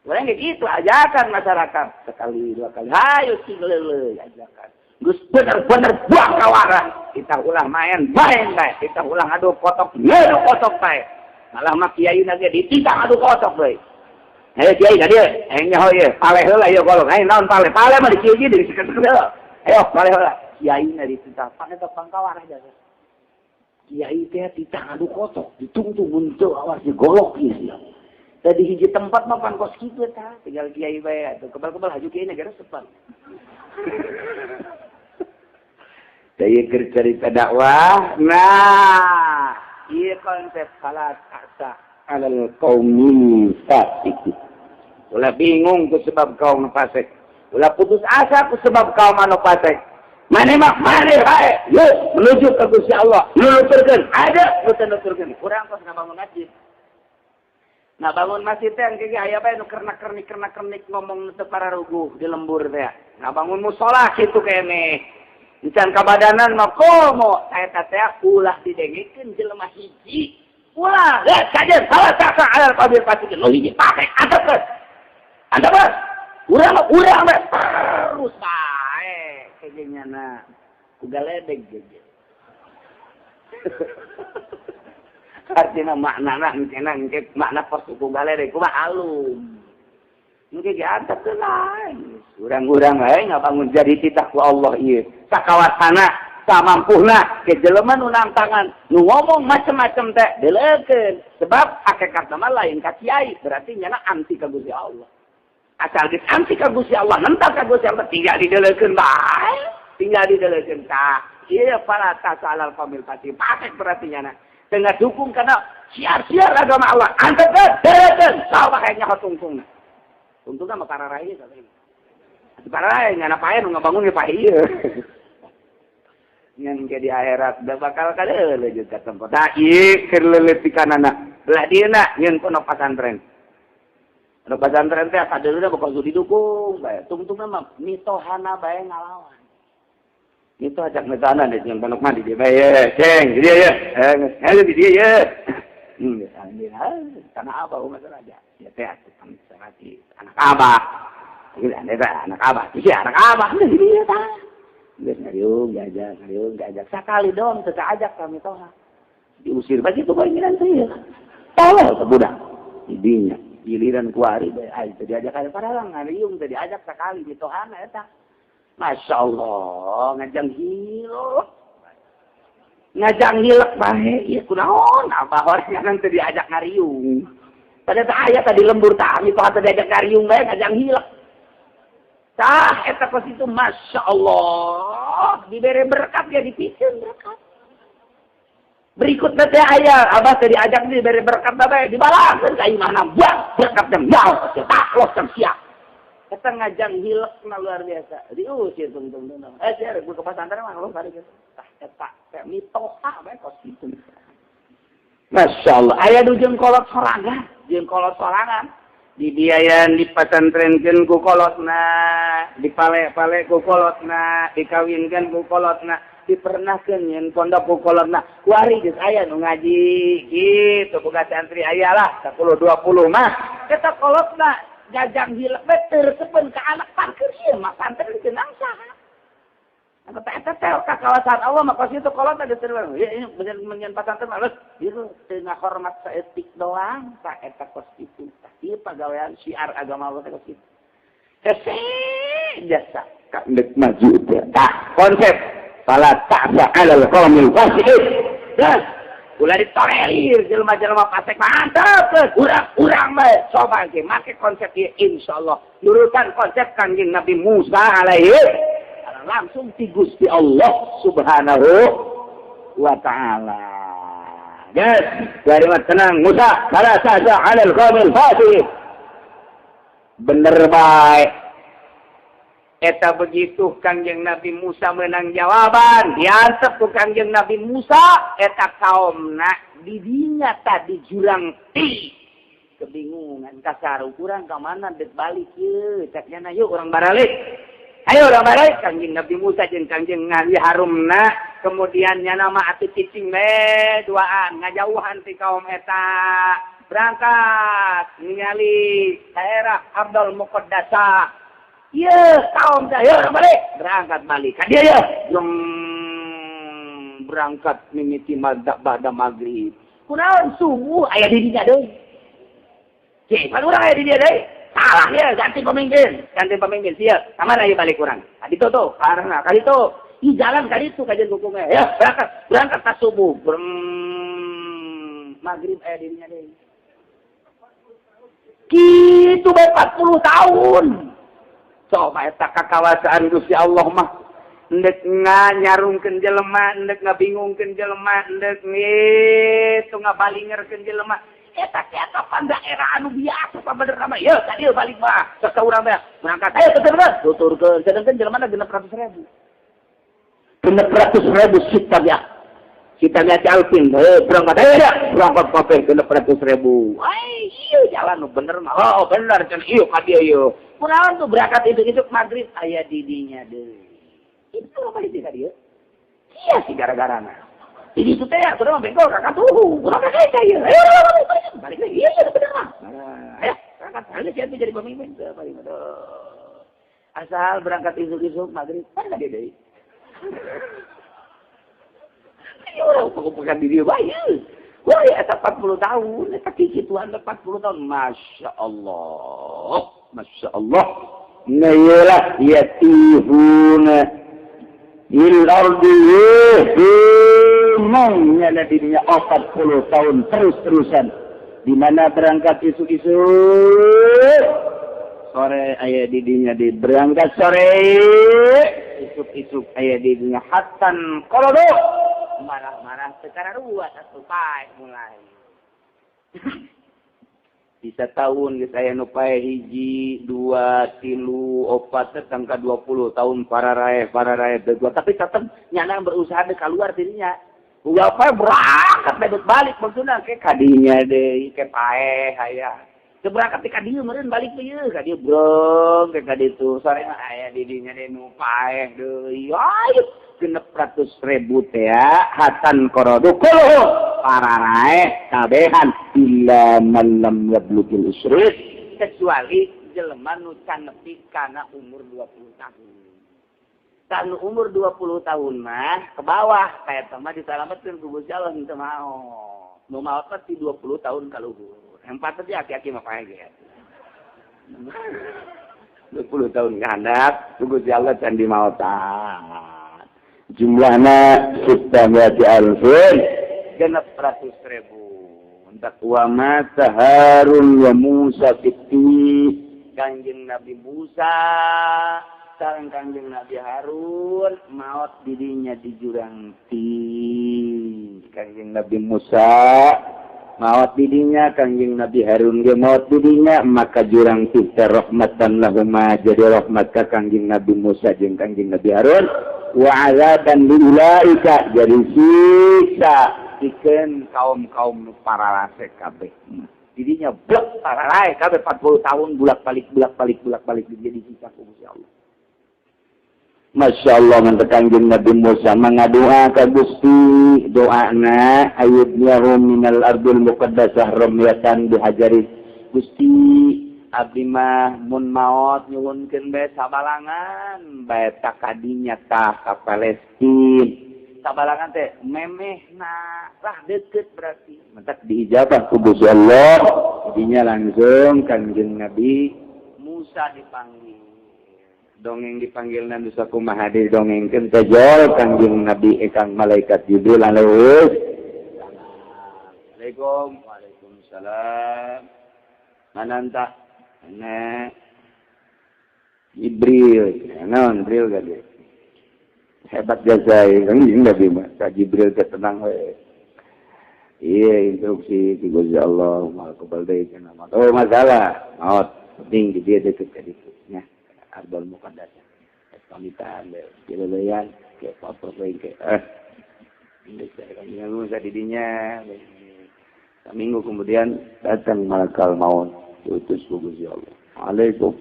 urang ge kitu ajakan masyarakat sekali dua kali hayu sing leuleui ajakan geus bener-bener buang kawaran kita ulah main main bae kita ulah adu kotok ngadu kotok bae malah mah kiai na ge dititah adu kotok deui. Ayo kiai ka dieu, aing nyaho ieu, paleh heula ieu golong. Aing naon paleh? Paleh mah dikieu di sikat-sikat heula. Ayo paleh heula. Kiai na dititah, pan eta pangkawarah jasa. Kiai teh titah adu kotok, ditungtung mun teu awas digolok ieu sia. Tadi hiji tempat mah pan kos kitu tah, tinggal kiai bae atuh kebal-kebal haju kiai na geus sepan. Teh keur carita dakwah. Nah, ieu konsep salat asa alal qaumil fasiq. Ulah bingung ku sebab kaum fasik. Ulah putus asa ku sebab kaum anu fasik. Maneh mah maneh bae, yuk menuju ka Gusti Allah. Nuturkeun, ada nu teu nuturkeun. Urang kos ngabangun masjid. Ngabangun masjid teh engke ge aya bae nu kernak-kernik ngomong teu pararuguh di lembur teh. Ngabangun musala kitu keneh. Encan kabadanan mah komo eta teh ulah didengikeun jelema hiji. Ulah geus kajeun salah saka alal qabil fasik nu hiji pake antepkeun. Antepkeun. Urang mah urang mah terus bae kejeunyana ku galedeg geus. Artina maknana engkena engke makna pos ku galedeg kumaha alum. Engke ge antepkeun lain. Urang-urang bae ngabangun jadi titah ku Allah ieu. Sakawasana samampuhna ke jelema nu nantangan nu ngomong macem-macem teh deleukeun sebab hakikatna mah lain ka kiai berarti nyana anti ka Gusti Allah. Asal geus anti ka Gusti Allah nentang ka Gusti Allah tinggal dideleukeun bae, tinggal dideleukeun tah. Ieu fala tasalal qamil pati pasek berarti nyana tengah dukung kana siar-siar agama Allah antepkeun deleukeun sawah nya tungtungna. Tungtungna mah pararai kabeh. Pararai nyana pae nu ngabangun ge pae ieu. Ngan ke di akhirat da bakal kadeuleu jeung ka tempat. Da ieu keur leuletikanana. Belah dieuna nyeun pondok pasantren. Pondok pasantren teh kadeuleuna bakal didukung bae. Tungtungna mah mitohana bae ngalawan. Mitoh ajak mitohana di nyeun pondok mah di dieu bae. Ceng, di dieu ye. Eh, di dieu ye. Tanah abah masalah aja. Ya teh atuh anak abah. Ieu anak abah. Ieu anak abah di dieu tah. Geus ngariung diajak sakali doang teu kaajak kami toha. Diusir bae kitu bae ngiran teh. Tolol teh budak. Didinya giliran kuari bae ai teu diajak ka paralang ngariung teu diajak sakali mitohana eta. Masya Allah ngajang hilok. Ngajang hilek bae ieu kunaon abah horengan teu diajak ngariung. Padahal teh aya tadi lembur tah mitoha teu diajak ngariung bae ngajang hilek. Tah eta kos itu Masya Allah diberi berkat ya dipikeun berkat. Berikutnya teh aya abah teh diajak diberi berkat bae dibalaskeun ka imahna buang berkatnya mau taklos siap. Eta ngajang hilekna luar biasa. Diusir tungtung. Sia ke pesantren mah lu bari gitu. Tah eta teh mitoha bae kos kitu. Masya Allah aya nu jeung kolot sorangan, jeung kolot sorangan. Dibiayan dipasantrenkeun ku kolotna, dipale-pale ku kolotna, dikawinkeun ku kolotna, dipernahkeun nyeun pondok ku kolotna. Kuari geus aya nu ngaji kitu, boga santri aya lah 10 20 mah. Eta kolotna jajang hilap teu resepeun ka anak parkir ieu mah santri cenang saha. Eta teh ka kawasan Allah mah kos itu kolot ada terus. Ya ini bener menyen pasantren mah geus ieu teu ngahormat saeutik doang tah eta kos kitu. Tah ieu pagawean syiar agama Allah teh kos kitu. Hese jasa ka ndek maju teh. Tah konsep fala ta'sa 'alal qaumil fasiqin. Geus ulah ditolerir jelema-jelema fasik mantep geus urang-urang bae coba ge make konsep ieu insyaallah nurutan konsep Kanjeng Nabi Musa alaihi langsung ti Gusti Allah Subhanahu wa ta'ala. Guys, dari tenang Musa, fala ta'sa 'alal qaumil fasiqin. Bener bae. Eta begitu Kangjeng Nabi Musa menang jawaban, diantep ku Kangjeng Nabi Musa eta kaumna didinya tadi jurang ti. Kebingungan kasar urang ka mana dek balik ieu cak nyana yuk urang baralik. Ayo urang balik Kangjeng Nabi Musa jeung Kangjeng Nabi Harunna kemudian nyana mah atuh cicing we duaan ngajauhan ti kaum eta berangkat ningali daerah Abdul Muqaddasah. Ieu kaum teh ayo urang balik berangkat balik ka dieu ye berangkat mimiti ba'da maghrib kunaon subuh aya di dinya deui. Cek, pan urang aya di dieu deui. Salah ya, ganti pemimpin siap. Kamana ieu balik urang? Ka ditu tuh, karena ka ditu. Ih jalan ka ditu kajian hukumnya. Ya, berangkat, berangkat ka subuh. Maghrib aya di dinya deui. Kitu bae 40 tahun. Coba eta kakawasaan Gusti Allah mah. Endek nganyarungkeun jelema, endek ngabingungkeun jelema, endek ngitu ngabalingerkeun jelema. Eta teh kapan daerah anu biasa pabener mah ieu ka dieu balik mah sok ka urang teh berangkat ayo tuturkeun tuturkeun sedengkeun jelema 600.000 600.000 sita sita alpin heuh berangkat ayo ya berangkat kabeh 600.000 ai ieu jalan nu bener mah oh bener cenah ieu ka dieu ieu kunaon tuh berangkat itu maghrib aya di dinya deui itu apa di ka dieu sia si gara-garana. Jadi itu teh sudah mah bengkol kakak tuh, kurang kakak saya. Ayo, balik lagi, iya iya bener mah. Ayo, berangkat aja siapa jadi pemimpin tuh paling aduh. Asal berangkat isuk-isuk maghrib, kan dia deui. Ayo orang pekupukan diri bae. Wah, ya eta 40 tahun, eta kikituan 40 tahun. Masya Allah, Masya Allah. Nah iyalah yatihuna il ardi maunya dirinya 40 tahun terus-terusan di mana berangkat isuk-isuk sore aya didinya di berangkat sore isuk-isuk aya didinya hatan kolodo marah-marah sekarang ruwet atuh pae mulai bisa tahun geus aya nu pae hiji dua tilu opat tangka 20 tahun para raeh dua tapi tetep nyana berusaha deh keluar dirinya ulah pae berangkat bebet balik maksudna ke kadinya deui ke pae aya teu berangkat ka dieu meureun balik deui ka dieu brong ke ka ditu sore mah aya di dinya deui nu pae deui ayo 600.000 teh hatan korodu kuluhu para raeh kabehan illa man lam yablugil isrin kecuali jelema nu can nepi kana umur 20 tahun. Tanu umur 20 tahun mah ke bawah kayak mah disalametkeun ku Gusti Allah henteu mau. Nu maot mah ti 20 tahun ka luhur. Empat teh aki-aki mah pae ge. 20 tahun ka handap ku Gusti Allah can dimaotan. Jumlahna sittamiyati alfin 600.000. Entak wa mata Harun wa Musa fitti Kangjeng Nabi Musa sareng Kangjeng Nabi Harun maot didinya di jurang ti. Kangjeng Nabi Musa maot didinya, Kangjeng Nabi Harun ge maot didinya, maka jurang ti teh rahmatan lahuma jadi rahmat ka Kangjeng Nabi Musa jeung Kangjeng Nabi Harun wa azaban liulaika jadi siksa pikeun kaum-kaum nu pararase kabeh. Didinya blek pararae kabeh 40 tahun bulak-balik bulak-balik bulak-balik di disiksa ku Gusti Allah. Masya Allah ngan Kanjeng Nabi Musa mangadoa ka Gusti, doana ayyidnahum minal ardil muqaddasah ramyatan bihajari. Gusti abdi mah mun maot nyuhunkeun bae sabalangan bae takadinya tah ka Palestina. Sabalangan teh memehna lah deket berarti mentak diijabah ku Gusti Allah. Jadinya langsung Kanjeng Nabi Musa dipanggil. Dongeng dipanggil Nabi sakumaha didongengkeun teh jol Kanjeng Nabi ekang malaikat Jibril alaihi. Assalamualaikum. Waalaikumsalam. Mananta ana Jibril. Naon Jibril gade? Hebat jazai Kanjeng Nabi mah. Ka Jibril teh tenang we. Iya instruksi ti Gusti Allah mal kebal deui cenah. Oh masalah maot penting di dieu deket ka ditu nya. Ardal Muqaddas. Pamitan dileleyan ke foto ke ini Musa didinya. Seminggu kemudian datang malakal maut diutus ku Gusti Allah. Waalaikum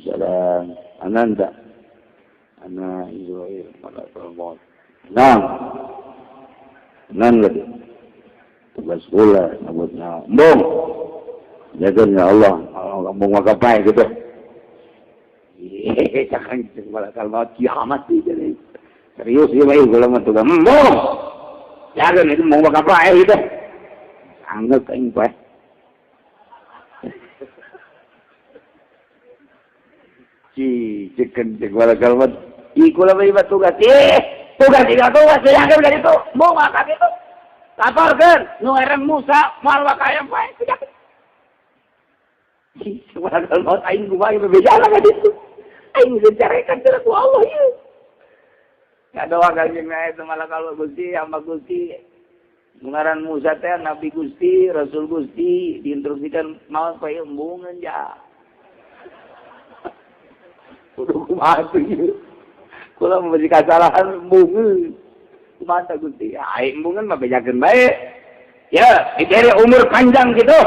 salam. Ananda ana Israil malakal maut. Nah. Nan lagi. Tugas kula nabutna. Embung. Jaga ya Allah. Embung makapai gitu. Iya, cakang malakal maut kiamat jadi. Serius ieu mah kula mah tugas. Embung. Jaga itu mau makapai gitu. Anggap aing poe. Ci cekeun cek malakal maut. Ih kula mah tugas. Ih, tugas tiga tugas jaga dari itu. Mau makan itu. Laporkeun nu ngaran Musa moal wakaya poe. Ci malakal maut aing kumaha bebejana ka ditu. Aing dicarekan cenah ku Allah ieu. Ya doa kanjeng nae teh malakal Gusti hamba Gusti. Ngaran Musa teh Nabi Gusti, Rasul Gusti diinstruksikan maot poe embungeun ja. Kudu kumaha tuh ieu. Kula memberi kesalahan embungeun. Kumaha tah Gusti? Aing embungeun mah bejakeun bae. Ya, diberi umur panjang gitu.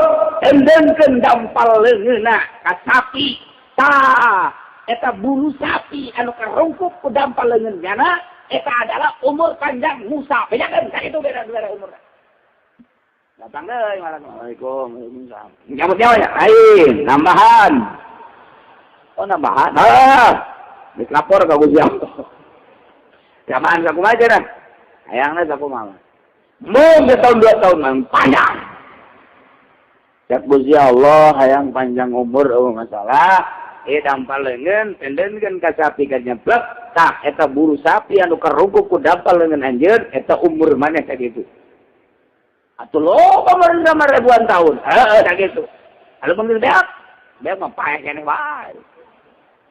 Endengkeun dampal leungeunna ka sapi. Tah, eta bulu sapi anu karungkup ku dampal leungeun nyana eta adalah umur panjang Musa. Bejakeun sakitu beda-beda umurna. Datang deui Assalamualaikum. Waalaikumsalam. Nyambut nyawa ya? Lain, nambahan. Oh, nambahan. Ah, geus lapor ka Gusti Allah. Jamaan sakumaha cenah? Hayangna sakumaha. Mun setahun dua tahun mah panjang. Cak Gusti Allah hayang panjang umur eueuh masalah. Dampal leungeun pendenkeun ka sapi ka nyeblek tah eta buru sapi anu karungkup ku dampal leungeun anjeun eta umur maneh sakitu. Atuh loba meureun ribuan tahun. Heeh sakitu. Anu panggil beak. Beak mah paeh keneh wae.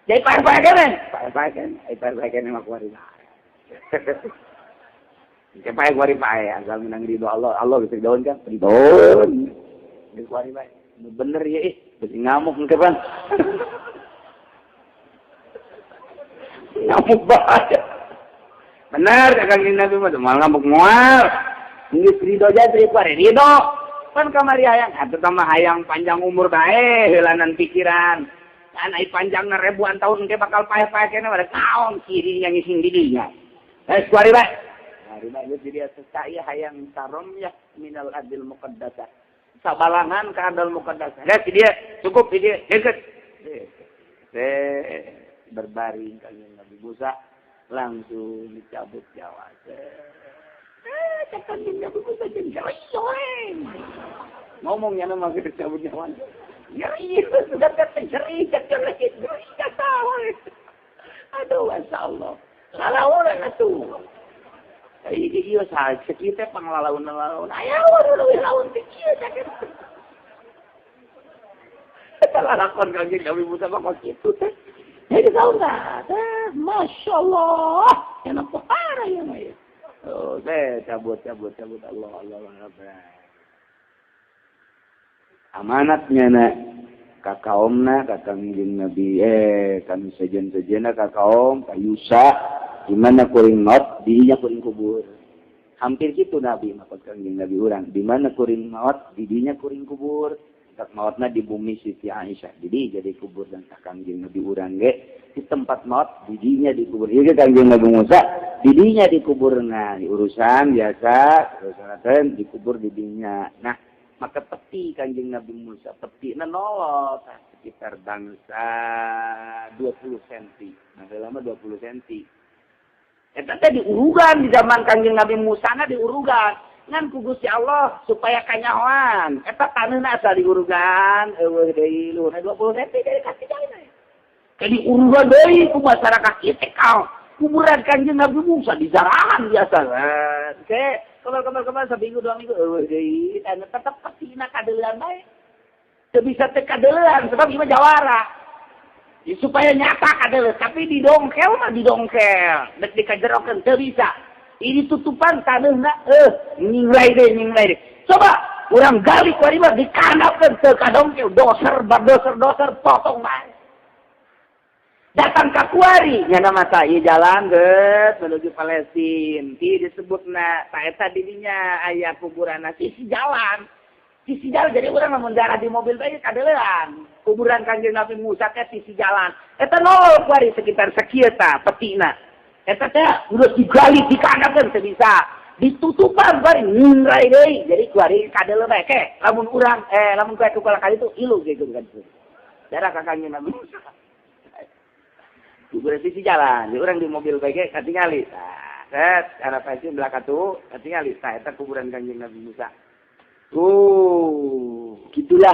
Jadi paeh-paeh keneh, paeh-paeh keneh, paeh-paeh keneh mah kuari bae. Ke paeh kuari paeh asal menang ridho Allah, Allah geus ridoeun kan? Ridoeun. Geus kuari bae. Bener ya ih, geus ngamuk engke pan. Ngamuk bae. Bener Kanjeng Nabi mah moal ngamuk moal. Geus ridho jadi kuari ridho. Pan kamari hayang atuh mah hayang panjang umur bae heulanan pikiran. Kan ai panjangna ribuan tahun engke bakal paeh-paeh keneh pada naon kiri yang ngising di dinya. Eh kuari bae. Kuari bae geus jadi saya hayang sarom ya minal adil muqaddasah. Sabalangan ka adil muqaddasah. Geus di dieu cukup di dieu deket. Teh berbaring Kanjeng Nabi Musa langsung dicabut nyawa. Cek Kanjeng Nabi Musa jeung nyeri. Ngomongnya mah geus dicabut nyawa. Nyeri, sudah kata nyeri, cek lagi nyeri kata. Aduh, masya Allah. Lalaunan atuh. Ieu ieu saha cek ieu teh panglalaun-lalaun. Aya leuwih laun teh kieu cek. Eta lalakon Kanjeng Nabi Musa mah kok kitu teh. Jadi sauna, teh, masya Allah, enak parah ya mah. Oh, teh cabut cabut cabut Allah Allah Allah. Amanatnya na ka kaomna ka Kangjeng Nabi kami sejen-sejena ka kaom ka Yusa di mana kuring maut dirinya kuring kubur. Hampir gitu Nabi maksud Kangjeng Nabi urang. Di mana kuring maot, di dinya kuring kubur. Tak maotna di bumi Siti Aisyah. Jadi kubur dan tak Kangjeng Nabi urang ge di tempat maot di dinya dikubur. Ieu Kangjeng Nabi Musa di dinya dikuburna. Di urusan biasa, urusan dikubur di dinya. Nah, maka peti Kangjeng Nabi Musa, peti na nolot sekitar bangsa 20 cm. Nah, lama 20 cm. Eta teh diurugan di zaman Kangjeng Nabi Musa na diurugan. Ngan ku Gusti Allah supaya kanyahoan. Eta taneuhna asal diurugan eueuh deui luhurna 20 cm dari kaki jalan. Kayak diurugan deui ku masyarakat kieu kau. Kuburan Kangjeng Nabi Musa di jarahan biasa. Oke, kemar-kemar seminggu 2 minggu eueuh deui taneuh tetep petina kadeulean bae. Teu bisa teu kadeulean sebab ieu mah jawara. Ya, supaya nyata kadeuleun, tapi didongkel mah didongkel. Dek dikajerokeun teu bisa. Ini tutupan taneuhna nyinglai deui nyinglai deui. Coba urang gali ku mah dikandapkeun teu kadongkel, doser bar doser doser potong bae. Datang ke kuari nyana masa ieu jalan geus menuju Palestina. Ti disebutna ta eta di dinya aya kuburan sisi jalan. Sisi jalan jadi urang lamun darah di mobil bae kadeulean. Kuburan Kangjeng Nabi Musa teh sisi jalan. Eta nol kuari sekitar sakieu ta petina. Eta teh geus digali dikandapkeun teu bisa. Ditutupan kuari nyingrai deui. Jadi kuari kadeuleu bae ke lamun urang lamun kuari ku kali itu ilu gitu kan. Darah ka Kangjeng Nabi Musa. Kuburan sisi jalan, jadi orang di mobil bae katingali. Tah, set arah Palestina belakang tuh katingali. Tah eta kuburan Kangjeng Nabi Musa. Oh, gitulah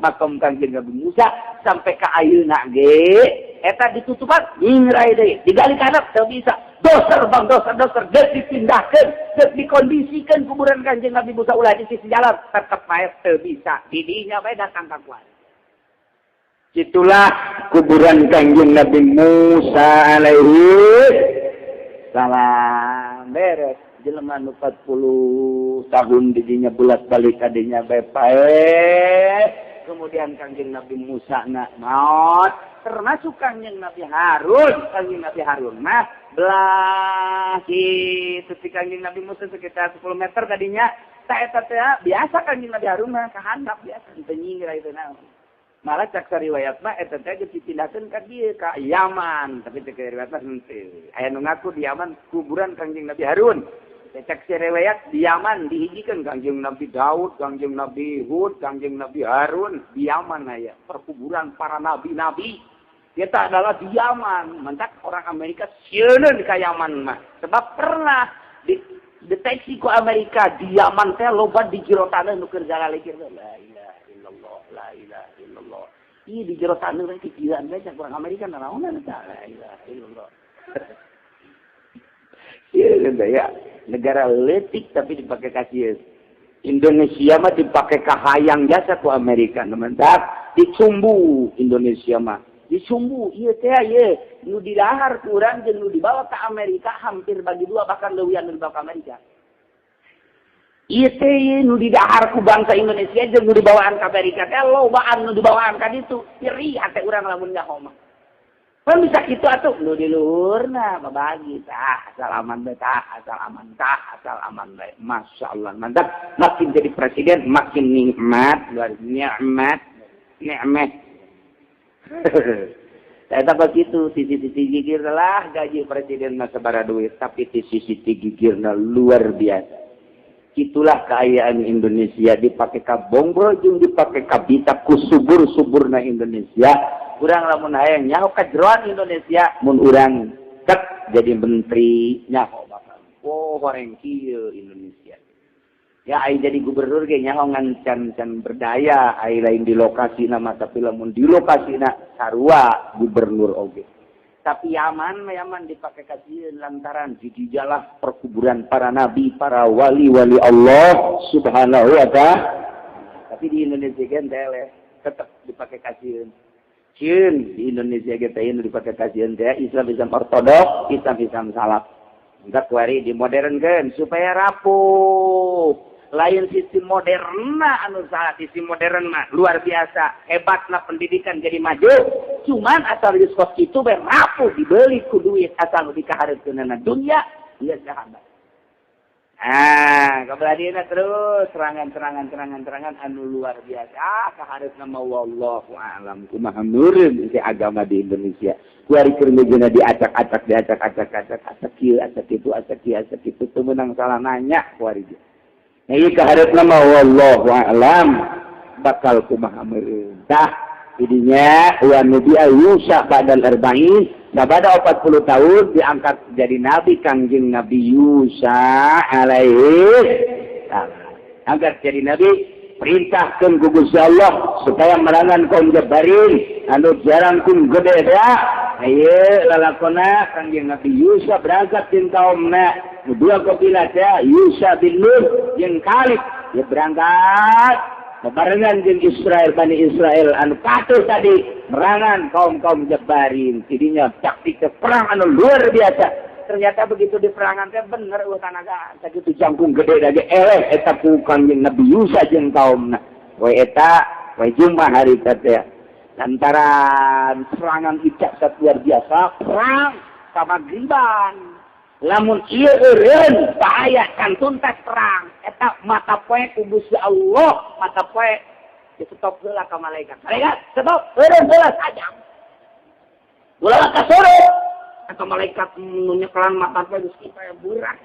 makam Kangjeng Nabi Musa sampai ke ayeuna ge eta ditutupan nyingrai deui, digali kana teu bisa. Doser bang doser doser geus dipindahkeun, geus dikondisikeun kuburan Kangjeng Nabi Musa ulah di sisi jalan, tetep bae teu bisa. Di dinya bae datang ka kuari. Itulah kuburan Kangjeng Nabi Musa alaihi salam. Beres jelema nu 40 tahun didinya bolak-balik kadinya bae paeh. Kemudian Kangjeng Nabi Musa nak maot, termasuk Kangjeng Nabi Harun. Kangjeng Nabi Harun mah belah kitu ti Kangjeng Nabi Musa sekitar 10 meter tadinya. Tak eta teh biasa Kangjeng Nabi Harun mah kahandap biasa teu nyingra itu naon. Malah cak riwayat mah eta teh geus dipindahkeun ka dieu ka Yaman, tapi cek riwayat mah henteu. Aya nu ngaku di Yaman kuburan Kangjeng Nabi Harun. Cek riwayat di Yaman dihijikeun Kangjeng Nabi Daud, Kangjeng Nabi Hud, Kangjeng Nabi Harun di Yaman aya perkuburan para nabi-nabi. Kita adalah di Yaman. Mantak orang Amerika sieun ka Yaman mah. Sebab pernah dideteksi ku Amerika di Yaman teh loba di jero taneuh nu keur galalikir. La ilaha illallah, la ilaha illallah. Ih di jero taneuh teh kikieuan bae cak orang Amerika nanaonan eta la ilaha illallah. Iya, ya. Negara letik tapi dipakai kasih. Indonesia mah dipakai kahayang jasa ku Amerika. Mantap, dicumbu Indonesia mah. Dicumbu, iya teh ieu nu didahar kurang jeung nu dibawa ke Amerika hampir bagi dua, bahkan leuwihan nu dibawa ke Amerika. Ieu teh nu didahar ku bangsa Indonesia jeung nu dibawaan ke Amerika teh lobaan nu dibawaan ka ditu. Nyeri hate urang lamun nyaho mah. Kan bisa kitu atuh nu di luhurna babagi tah asal aman bae, tah asal aman, tah asal aman bae. Masya Allah, mantap. Makin jadi presiden makin nikmat, luar nikmat, nikmat. Saya begitu, sisi-sisi gigir lah gaji presiden mah sabaraha duit, tapi sisi-sisi gigirna luar biasa. Itulah keayaan Indonesia dipakai ka bongbro jeung dipakai ka bita ku subur-suburna Indonesia. Urang lamun hayang nyaho kajeroan Indonesia mun urang cek jadi menteri nyaho bakal. Oh, horeng kieu Indonesia. Ya ai jadi gubernur ge nyaho ngan can berdaya, ai lain di lokasi nama, tapi lamun di lokasi na sarua gubernur oge. Tapi Yaman Yaman dipakai kasieun lantaran di dijalah perkuburan para nabi, para wali-wali Allah Subhanahu wa ta'ala. Tapi di Indonesia kan teh tetap dipakai kasieun. Sieun di Indonesia kita ini dipakai kasieun teh Islam Islam ortodok, Islam Islam salaf. Enggak kuari dimodernkeun supaya rapuh. Lain sistem modern anu salah, sistem modern mah luar biasa hebatlah, pendidikan jadi maju, cuman asal diskos itu bae rapuh dibeli ku duit, asal nu dikahareupeunana dunia geus sahabat. Ah, kebelah terus serangan serangan serangan serangan anu luar biasa. Ah, kaharepna mah wallahu a'lam kumaha meureun si agama di Indonesia. Kuari keur mejeuna diacak-acak diacak-acak acak acak kieu acak kitu acak kieu acak kitu teu meunang salah nanya kuari ge. Nah, ieu kaharepna mah wallahu a'lam bakal kumaha meureun. Tah, idinya wa nabi Yusuf badal arba'in sabada 40 tahun diangkat jadi nabi Kangjeng Nabi Yusa alaihi salam. Angkat jadi nabi, perintahkan ku Gusti Allah supaya merangan kaum Jabarin anu jarang kun gede ya. Ayo lalakona Kangjeng Nabi Yusa berangkat jeung kaumna dua kabilah teh Yusa bin Nun jeung Kalib ya berangkat bebarengan jeung Israel Bani Israel anu patuh tadi merangan kaum-kaum Jabarin. Tidinya taktik perang anu luar biasa. Ternyata begitu di perangan teh bener eueuh tanaga sakitu jangkung gede lagi eleh eta ku Kangjeng Nabi Yusa jeung kaumna. We eta we Jumat hari teh lantaran serangan icak luar biasa perang sama griban. Lamun ieu eureun bahaya kan tuntas perang eta mata poe ku Gusti Allah mata poe disetop heula ka malaikat. Malaikat stop eureun heula sajam. Ulah kasurut atau malaikat nu nyekelan mata poe geus kaya burak.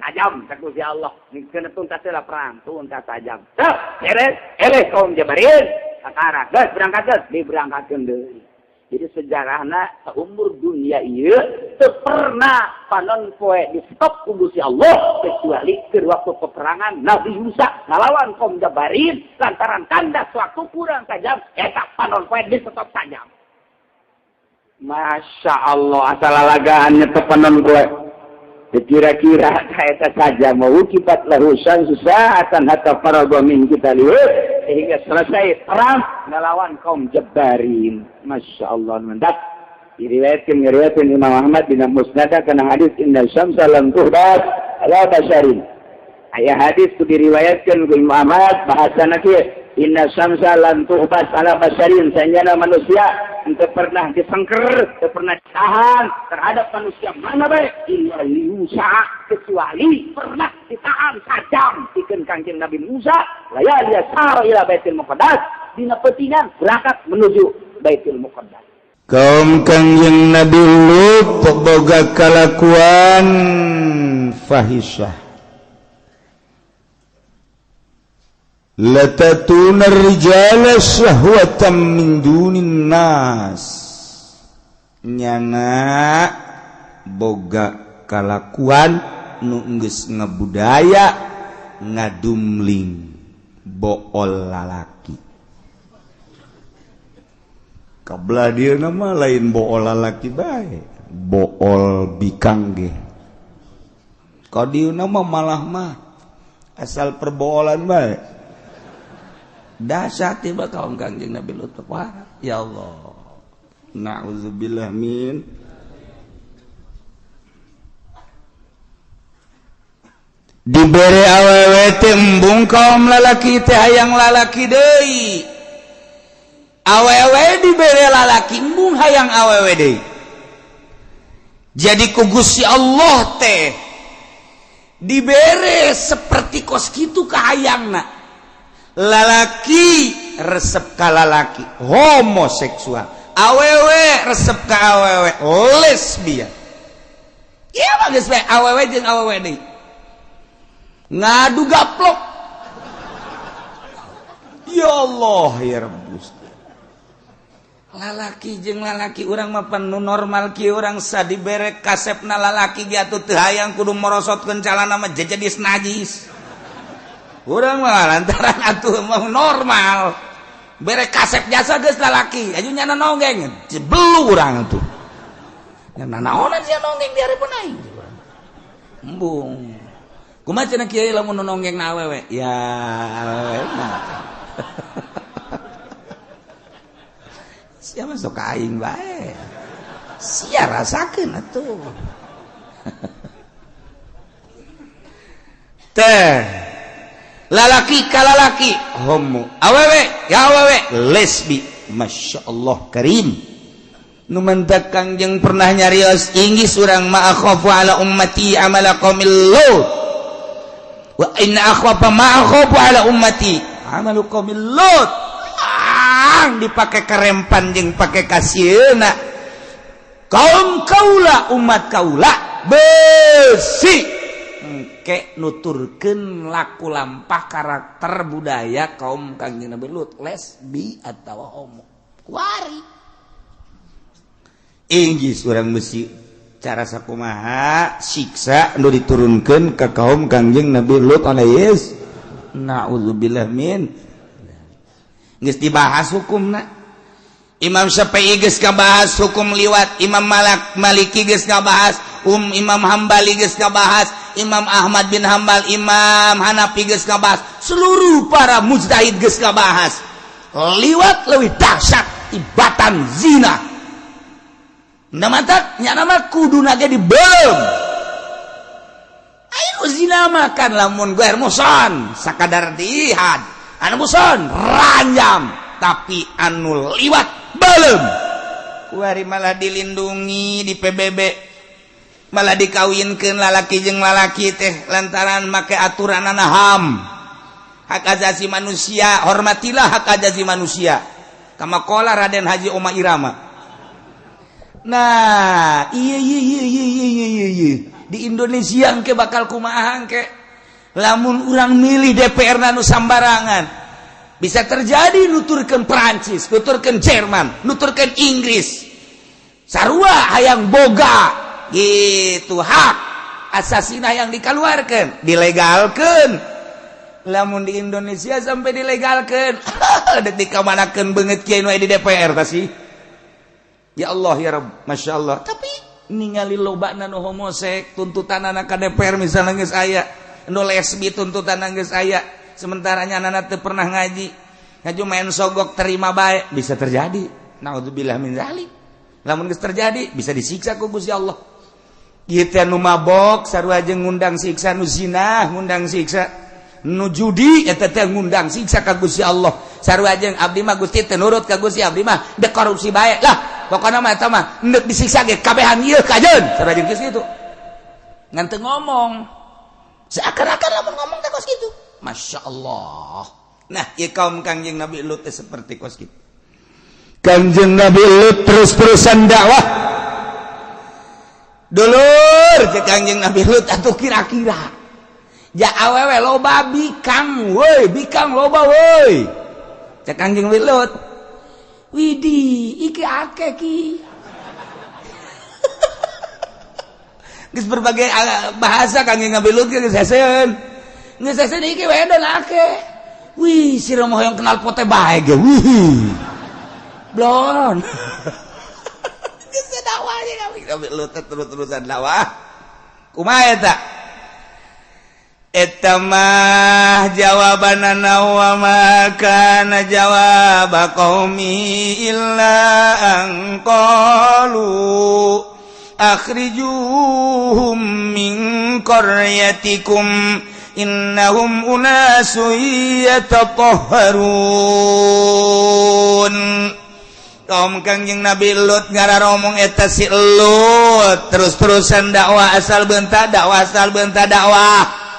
Sajam cek Gusti Allah kena tuntas heula perang tuntas sajam. Sok beres eleh kaum Jabarin kakara geus berangkat geus diberangkatkeun deui. Jadi sejarahna seumur dunia ieu teu pernah panon poe di stop ku Gusti Allah kecuali keur waktu peperangan Nabi Musa ngalawan kaum Jabarin lantaran kandas waktu kurang tajam eta panon poe di stop tajam. Masya Allah asal lalagaan nyetop panon poe. Dikira-kira eta saja mau kipat lahu saatan hatta faraga min kita lihat sehingga selesai perang melawan kaum Jabarin. Masya Allah mantap. Diriwayatkan Imam Ahmad bin Musnad kana hadis inna syamsa lam tuhbas ala basharin. Aya hadis ku diriwayatkan ku Imam Ahmad bahasana kieu inna syamsa lam tuhbas ala basharin sanjana manusia henteu pernah disengker, henteu pernah ditahan terhadap manusia mana bae illa Musa kecuali pernah ditahan sajam pikeun Kangjeng Nabi Musa layal yasara ila Baitul Muqaddas dina peutingan berangkat menuju Baitul Muqaddas. Kaum Kangjeng Nabi Lut boga kalakuan fahisyah. Latatuna rijala syahwatan min dunin nas. Nyana boga kalakuan nu geus ngabudaya ngadumling bool lalaki. Kabla dia nama lain bool lalaki bae, bool bikang ge. Ka dieu nama malah mah asal perboolan bae. Dahsyat tiba kaum Kangjeng Nabi Lut. Wah, ya Allah. Na'udzubillah min. Dibere awewe teh embung kaum lalaki teh hayang lalaki deui. Awewe dibere lalaki embung hayang awewe deui. Jadi ku Gusti Allah teh dibere seperti kos kitu kahayangna. Lalaki resep ka lalaki homoseksual, awewe resep ka awewe lesbian. Ieu mah geus bae awewe jeung awewe deui. Ngadu gaplok. Ya Allah ya Rabb. Lalaki jeung lalaki urang mah pan nu normal kieu urang sadibere kasepna lalaki ge atuh teu hayang kudu morosotkeun calana mah jadi najis. Urang mah lantaran atuh mah normal. Bere kasep jasa geus lalaki, aju nyana nonggeng, belu urang atuh. Nya naonan sia nonggeng di hareupeun aing. Embung. Kumaha cenah kiai lamun nonggeng na awewe? Ya awewe mah. Sia mah sok aing bae. Sia rasakeun atuh. Teh lalaki ka lalaki homo, awewe ya awewe lesbi. Masya Allah karim. Nu mentak Kangjeng pernah nyarios inggis urang ma akhafu ala ummati amala qaumil Lut wa inna akhwafa ma akhafu ala ummati amalu qaumil Lut. Ang dipake kerempan jeung pake kasieuna kaum kaula umat kaula besi engke nuturkeun laku lampah karakter budaya kaum Kangjeng Nabi Lut lesbi atawa homo kuari. Inggis urang besi cara sakumaha siksa nu diturunkeun ka kaum Kangjeng Nabi Lut alaihi naudzubillah min. Geus dibahas hukumna. Imam Syafi'i geus ngabahas hukum liwat, Imam Maliki geus ngabahas, Imam Hambali geus ngabahas, Imam Ahmad bin Hambal, Imam Hanafi geus ngabahas, seluruh para mujtahid geus ngabahas. Liwat leuwih dahsyat ibatan zina. Nah mantak nya nama kuduna ge dibelem. Ayo zina makan lamun guer muson sakadar dihad. Anu muson ranjam tapi anu liwat belum. Kuari malah dilindungi di PBB. Malah dikawinkeun lalaki jeung lalaki teh lantaran make aturanana HAM. Hak asasi manusia, hormatilah hak asasi manusia. Kama qala Raden Haji Oma Irama. Nah, iya. Di Indonesia engke bakal kumaha engke. Lamun urang milih DPR nu sambarangan, bisa terjadi nuturkeun Perancis, nuturkeun Jerman, nuturkeun Inggris. Sarua hayang boga gitu hak asasina yang dikeluarkan, dilegalkeun. Lamun di Indonesia sampai dilegalkeun, deuk dikamanakeun beungeut kieu nu di DPR tah sih. Ya Allah ya Rabb, Masya Allah. Tapi ningali lobana nu homosek tuntutan anak ka DPR misalnya geus aya, nu lesbi tuntutan geus aya, sementara nya teu pernah ngaji, ngaju main sogok terima bae, bisa terjadi. Naudzubillah min zalik. Lamun geus terjadi bisa disiksa ku Gusti Allah. Ieu teh nu mabok sarua jeung ngundang siksa, nu zina ngundang siksa, nu judi eta teh ngundang siksa ka Gusti Allah. Sarua jeung abdi mah Gusti teu nurut ka Gusti, abdi mah dek korupsi bae lah. Pokoknya mah eta mah endek disiksa ge kabehan ieu kajeun sarua jeung geus kitu. Ngan teu ngomong. Seakan-akan lamun ngomong teh kos kitu. Masya Allah. Nah, ieu kaum Kangjeng Nabi Lut teh seperti kos kitu. Kangjeng Nabi Lut terus-terusan dakwah. Dulur ke Kangjeng Nabi Lut atuh kira-kira. Ja awewe loba bikang woi, bikang loba woi. Cek Kangjeng Nabi Lut. Widih, iki akeh ki. Geus berbagai bahasa Kangjeng Nabi Lut geus heseun. Geus heseun iki wedon akeh. Wih, sira mah hoyong kenal pote bae ge. Wih. Blon. Geus dakwah Nabi Lut terus-terusan dakwah. Kumaha eta? Eta mah jawabanana wa ma kana jawab qaumi illa an qalu akhrijuhum min qaryatikum innahum unasun yatatahharun. Kaum Kangjeng Nabi Lut ngararomong eta si Lut terus-terusan dakwah asal beunta dakwah asal beunta dakwah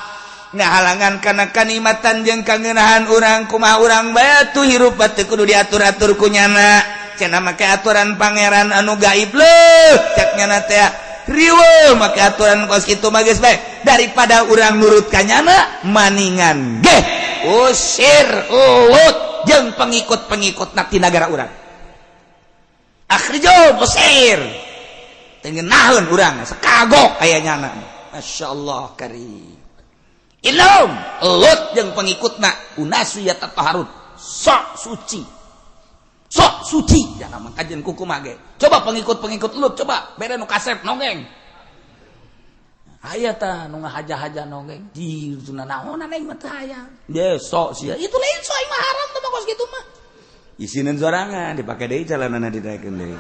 ngahalangan kana kanikmatan jeung kangenahan urang kumaha urang batu hirup teu kudu diatur-atur ku nyana cenah make aturan pangeran anu gaib leuh cek nyana teh riweuh make aturan kos kitu mah geus bae daripada urang nurut ka nyana maningan geh usir Lut jeung pengikut-pengikutna ti nagara urang. Akhrijo usir teu ngeunaheun urang sakagok aya nyana. Masya Allah karim. Ilm Lut jeung pengikutna unasu yatataharun sok suci sok suci jangan mangkajeun kuku mage. Coba pengikut-pengikut Lut coba bere nu kasep nongeng aya tah nu ngahaja-haja nongeng di naonan aing mah teu hayang ye sok sia itu lain sok aing mah haram teh mah kos kitu mah isineun sorangan dipake deui calanana ditaekeun deui.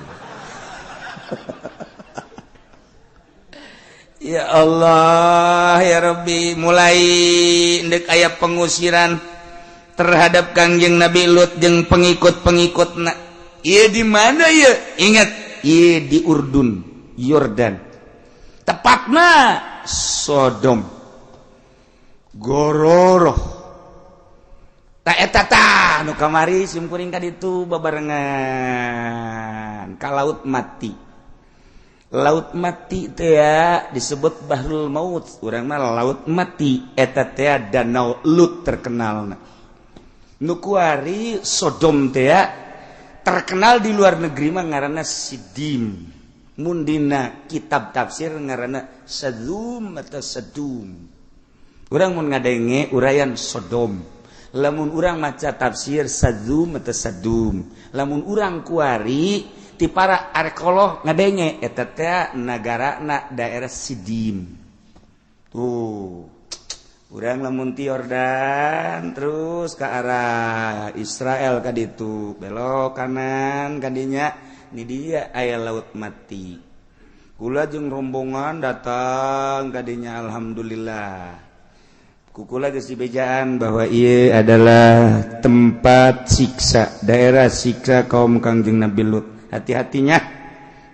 Ya Allah ya Rabbi, mulai ndek aya pengusiran terhadap Kangjeng Nabi Lut jeung pengikut-pengikutna. Ieu di mana ieu? Ingat Ieu di Urdun, Yordan. Tepatna Sodom. Gororoh. Ta eta tah nu kamari simkuring ka ditu babarengan ka Laut Mati. Laut Mati teh disebut Bahrul Maut, urang mah Laut Mati eta teh danau Lut terkenalna. Nu kuari Sodom teh terkenal di luar negeri mah ngaranna Sidim. Mun dina kitab tafsir ngaranna Sadum atau Sadum. Urang mun ngadenge uraian Sodom. Lamun urang maca tafsir Sadum atau Sadum. Lamun urang kuari ti para arkeolog ngadenge eta teh nagarana daerah Sidim. Tuh. Urang lamun ti Yordan terus ke arah Israel ka ditu, belok kanan kadinya ni dia aya Laut Mati. Kula jeung rombongan datang kadinya, alhamdulillah. Kukula geus dibejaan bahwa ieu adalah tempat siksa, daerah siksa kaum Kangjeng Nabi Lut. Hati-hatinya.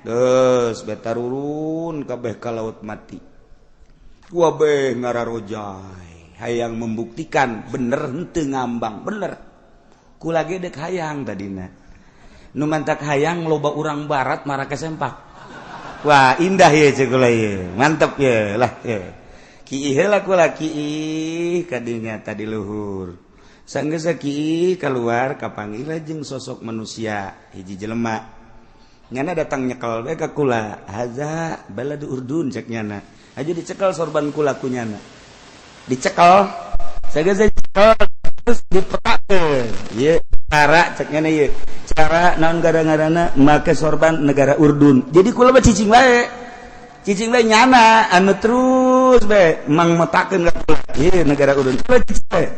Terus beta turun kabeh ka Laut Mati. Kabeh ngararojai hayang membuktikan bener henteu ngambang bener. Kula ge dek hayang tadina. Nu mantak hayang loba urang barat marake sempak. Wah, indah ye ceuk kula ye. Mantep ye lah ye. Kiih heula kula kiih kadinya tadi luhur. Sanggeus kiih keluar kapanggih jeung sosok manusia hiji jelema. Nyana datang nyekel bae ka kula. Haza baladu Urdun cek nyana. Aja dicekel sorban kula ku nyana. Dicekel. Sanggeus dicekel terus dipetakeun. Ieu cara cek nyana ieu. Cara naon gara-garana make sorban negara Urdun. Jadi kula mah cicing bae. Cicing bae nyana anu terus bae mang metakeun ka kula. Ieu negara Urdun. Kula cicing bae.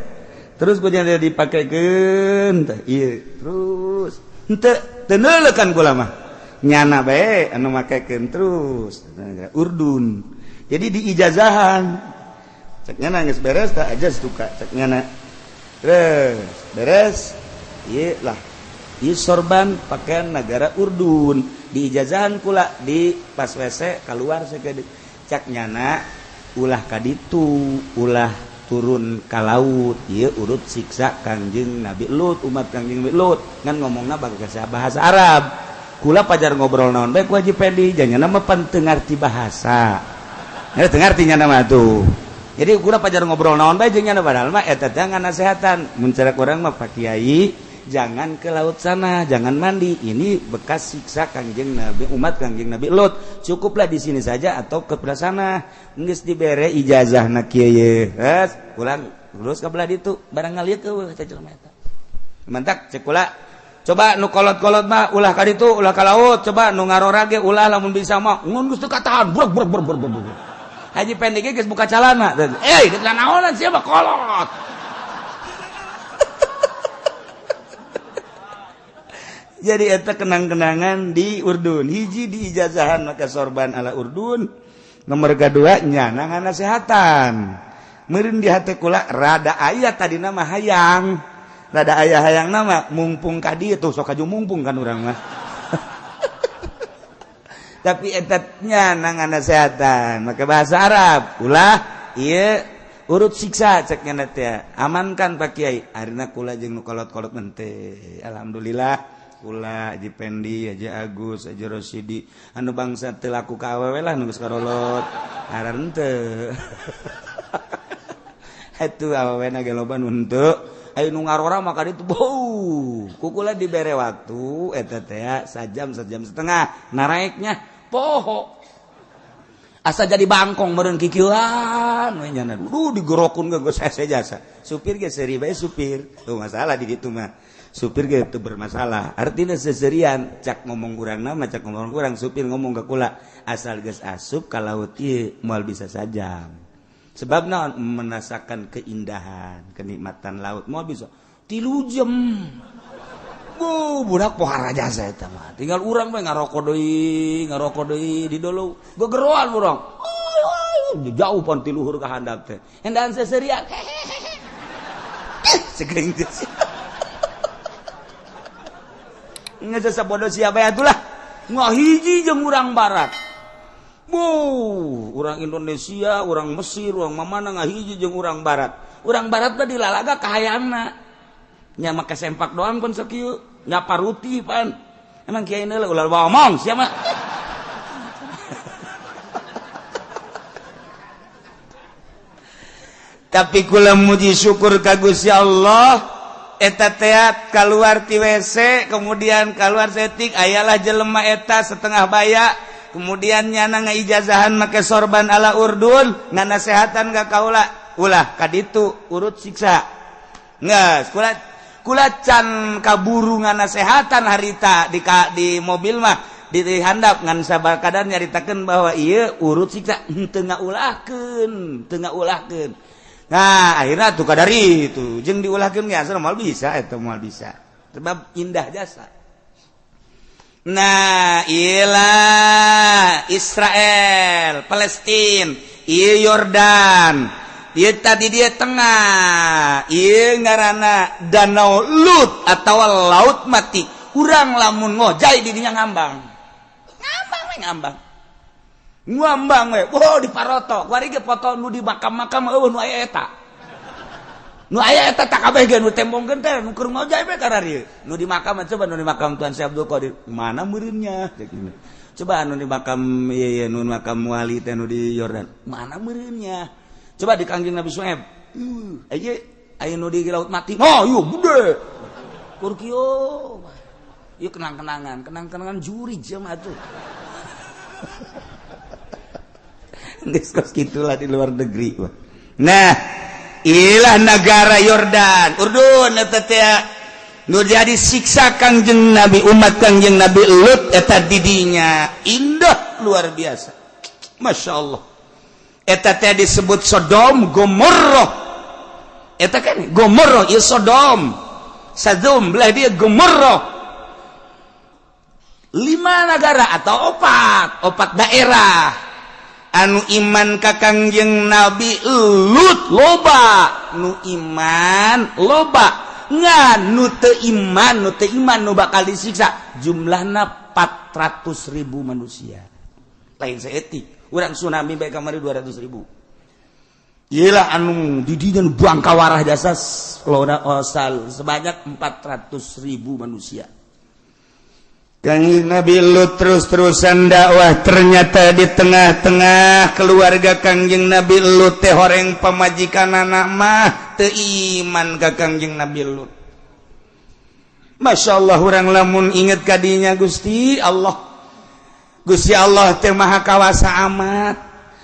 Terus ku nyana dipakekeun tah ieu terus. Henteu teu neuleukan kula mah. Nyana bae anu makekeun terus negara Urdun. Jadi diijazahan. Cek nyana geus beres tah aja suka cek nyana. Terus beres ieu lah. Ieu sorban pakaian negara Urdun diijazahan kula di pas WC keluar sakedeuk. Cak nyana ulah kaditu, ulah turun ka laut. Ieu urut siksa Kangjeng Nabi Lut, umat Kangjeng Nabi Lut ngan ngomongna bahasa Arab. Kula pajar ngobrol naon bae ku Haji Pendi, janyana mah pan teu ngarti bahasa. Teu ngarti nyana mah tuh. Jadi kula pajar ngobrol naon bae jeung nyana padahal mah eta teh nganasehatan. Mun cara urang mah Pak Kiai jangan ke laut sana, jangan mandi. Ini bekas siksa Kangjeng Nabi, umat Kangjeng Nabi Lut. Cukuplah di sini saja atau ke belah sana. Geus dibere ijazahna kieu ye. Terus pulang terus ka belah ditu, barang ngalieu keueuh teh jelema eta. Mantak cek kula, coba nu kolot-kolot mah ulah ka ditu, ulah ka laut, coba nu ngarora ge ulah lamun bisa mah. Ngun geus teu katahan, brek brek brek brek brek. Haji Pendek ge geus buka calana. Eh, geus naonan sia mah kolot. Jadi eta kenang-kenangan di Urdun. Hiji di ijazahan maka sorban ala Urdun. Nomor kedua nyana nganasehatan. Meureun di hate kula rada aya tadina mah hayang. Rada aya hayang nama mungpung ka dieu tuh sok aju mungpung kan urang mah. Tapi eta nyana nganasehatan maka bahasa Arab. Ulah ieu urut siksa cek nyana teh. Amankan Pak Kiai. Arina kula jeung nu kolot-kolot mente. Alhamdulillah. Kula Haji Pendi, Haji Agus, Haji Rosidi anu bangsa teu laku ka awewe lah nu geus karolot. Aran teu. Atuh awewena ge loba nu henteu. Aya nu ngarora mah ka ditu bau. Ku kula dibere waktu eta teh sajam sajam setengah naraeknya poho. Asa jadi bangkong meureun kikieuan we nyana. Duh digerokun ge geus hese jasa. Supir ge seuri bae supir. Tuh masalah di ditu mah. Supir ge teu bermasalah. Artinya seserian cak ngomong kurang nama cak ngomong kurang supir ngomong ka kula asal geus asup ka laut ieu moal bisa sajam. Sebab naon menasakan keindahan, kenikmatan laut moal bisa 3 jam. Bu budak pohara jasa eta mah. Tinggal urang we ngarokok deui di dolo. Gegeroan urang. Jauh pon ti luhur ka handap teh. Endaan seserian. Segering teh. Nggak sesebodoh siapa ya itulah. Ngahiji jeung urang barat. Bu, urang Indonesia, urang Mesir, urang mamana ngahiji jeung urang barat. Urang barat mah dilalaga kahayangna. Nya make sempak doang pun sakieu, nyapa ruti pan. Emang kiai ini ulah ngomong siapa? Tapi kula muji syukur ka Gusti Allah, eta teat keluar ti WC, kemudian keluar setik, ayalah jelema eta setengah baya, kemudian nyana ngaijazahan make sorban ala Urdun, nganasehatan ka kaula, ulah kaditu urut siksa. Geus, kula can kaburu nganasehatan harita di mobil mah di handap ngan sabar kadar nyaritakeun bahwa ieu urut siksa teu ngaulahkeun, teu ngaulahkeun. Nah, akhirnya tuh kadari itu jeung diulahkeun ge asal moal bisa eta moal bisa. Sebab indah jasa. Nah, iyalah Israel, Palestina, ieu Yordan. Ieu tadi dia tengah, ieu ngaranna Danau Lut atau Laut Mati. Urang lamun ngojay di dinya ngambang. Ngambang we ngambang. Ngambang we, oh di paroto, kuari ge foto nu di makam-makam eueuh nu aya eta. Nu aya eta tak kabeh ge nu tembongkeun teh nu keur ngojay we kararieu. Nu di makam coba nu di makam Tuan Syekh Abdul Qadir, mana meureunnya? Coba nu di makam ieu nu makam wali teh nu di Yordan, mana meureunnya? Coba di Kangjeng Nabi Suhaib. Aya aya nu di Laut Mati. Oh, ieu gede. Kur kieu. Ieu kenang-kenangan, kenang-kenangan juri jam atuh. Diskos gitulah di luar negeri. Nah, ilah negara Yordan, Urdun eta teh nu jadi siksa Kangjeng Nabi umat Kangjeng Nabi Lut eta didinya indah luar biasa. Masya Allah. Eta teh disebut Sodom Gomorrah. Eta kan Gomorrah ieu Sodom. Sadum belah dia Gomorrah. 5 negara atau 4 daerah. Anu iman ka Kangjeng Nabi Lut loba, nu iman loba, ngan nu teu iman, nu teu iman nu bakal disiksa jumlahna 400.000 manusia. Lain saeutik, urang tsunami bae kamari 200.000. Iyalah anu di dinya nu buang kawarah jasa lona osal sebanyak 400.000 manusia. Kangjeng Nabi Lut terus-terusan dakwah, ternyata di tengah-tengah keluarga Kangjeng Nabi Lut teh horeng pamajikan anak mah teu iman ka Kangjeng Nabi Lut. Masya Allah, urang lamun inget kadinya Gusti Allah. Gusti Allah teh maha kawasa amat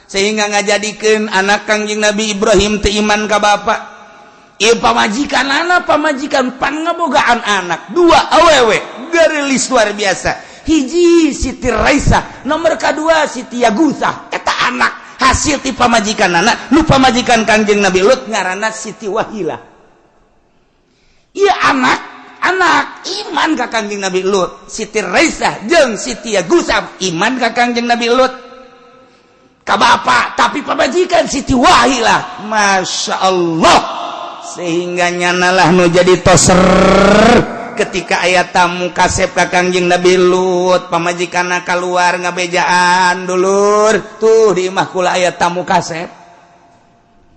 sehingga ngajadikeun anak Kangjeng Nabi Ibrahim teu iman ka bapa. Ieu pamajikan anak, pamajikan pangabogaan anak 2 awewe gerilis luar biasa. Hiji Siti Raisa, nomor kedua Siti Yagusah. Eta anak hasil ti pamajikan anak nu pamajikan Kangjeng Nabi Lut ngaranna Siti Wahilah. Ieu anak anak iman ka Kangjeng Nabi Lut. Siti Raisa jeung Siti Yagusah iman ka Kangjeng Nabi Lut ka bapa, tapi pamajikan Siti Wahilah Masya Allah, sehingga nyanalah nu jadi toser ketika aya tamu kasep ka Kangjeng Nabi Lut, pamajikanna keluar ngabejaan dulur tuh di imah kula aya tamu kasep,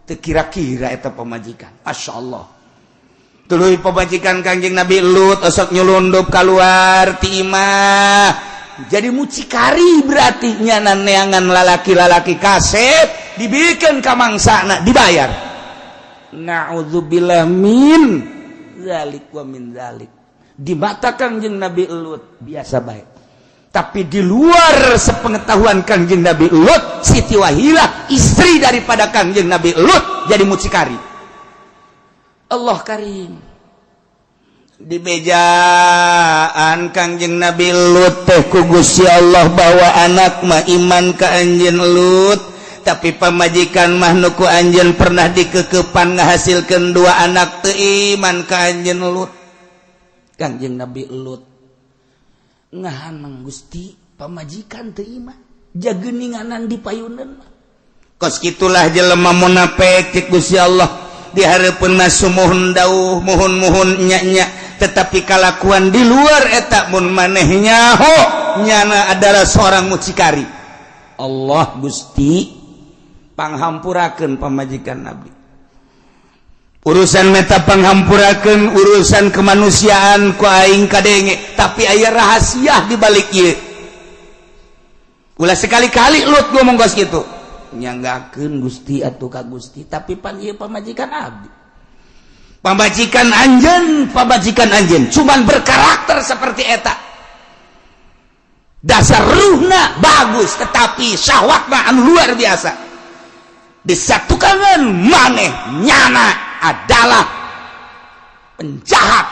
teu kira-kira eta pamajikan. Masya Allah, tuluy pamajikan Kangjeng Nabi Lut osok nyulundup keluar ti imah jadi mucikari, berarti nyana neangan lalaki-lalaki kasep dibikeun ka mangsana dibayar. Na'udzubillah min zalik wa min zalik. Di mata Kangjeng Nabi Lut biasa baik, tapi di luar sepengetahuan Kangjeng Nabi Lut, Siti Wahilah istri daripada Kangjeng Nabi Lut jadi mucikari. Allah karim. Di bejaan Kangjeng Nabi Lut teh ku Gusti Allah bahwa anak mah iman ka anjeun Lut, tapi pamajikan mah nu ku anjeun pernah dikekepan ngahasilkeun 2 anak teu iman ka anjeun Lut. Kangjeng Nabi Lut ngahanang Gusti pamajikan teu iman, jageuninganan di payuneun. Kos kitulah jelema munafik cek Gusti Allah, di hareupeun mah sumuhun dauh muhun-muhun nya-nya, tetapi kalakuan di luar eta mun maneh nyaho. Nyana adalah seorang mucikari. Allah Gusti panghampurakeun pamajikan abdi. Urusan meta panghampurakeun urusan kemanusiaan ku aing kadenge, tapi aya rahasia di balik ieu. Ulah sekali-kali Lut ngomong kos kitu. Nyanggakeun Gusti atuh ka Gusti, tapi pan ieu pamajikan abdi. Pamajikan anjeun cuman berkarakter seperti eta. Dasar ruhna bagus tetapi syahwatna anu luar biasa. Disatukan maneh nyana adalah penjahat,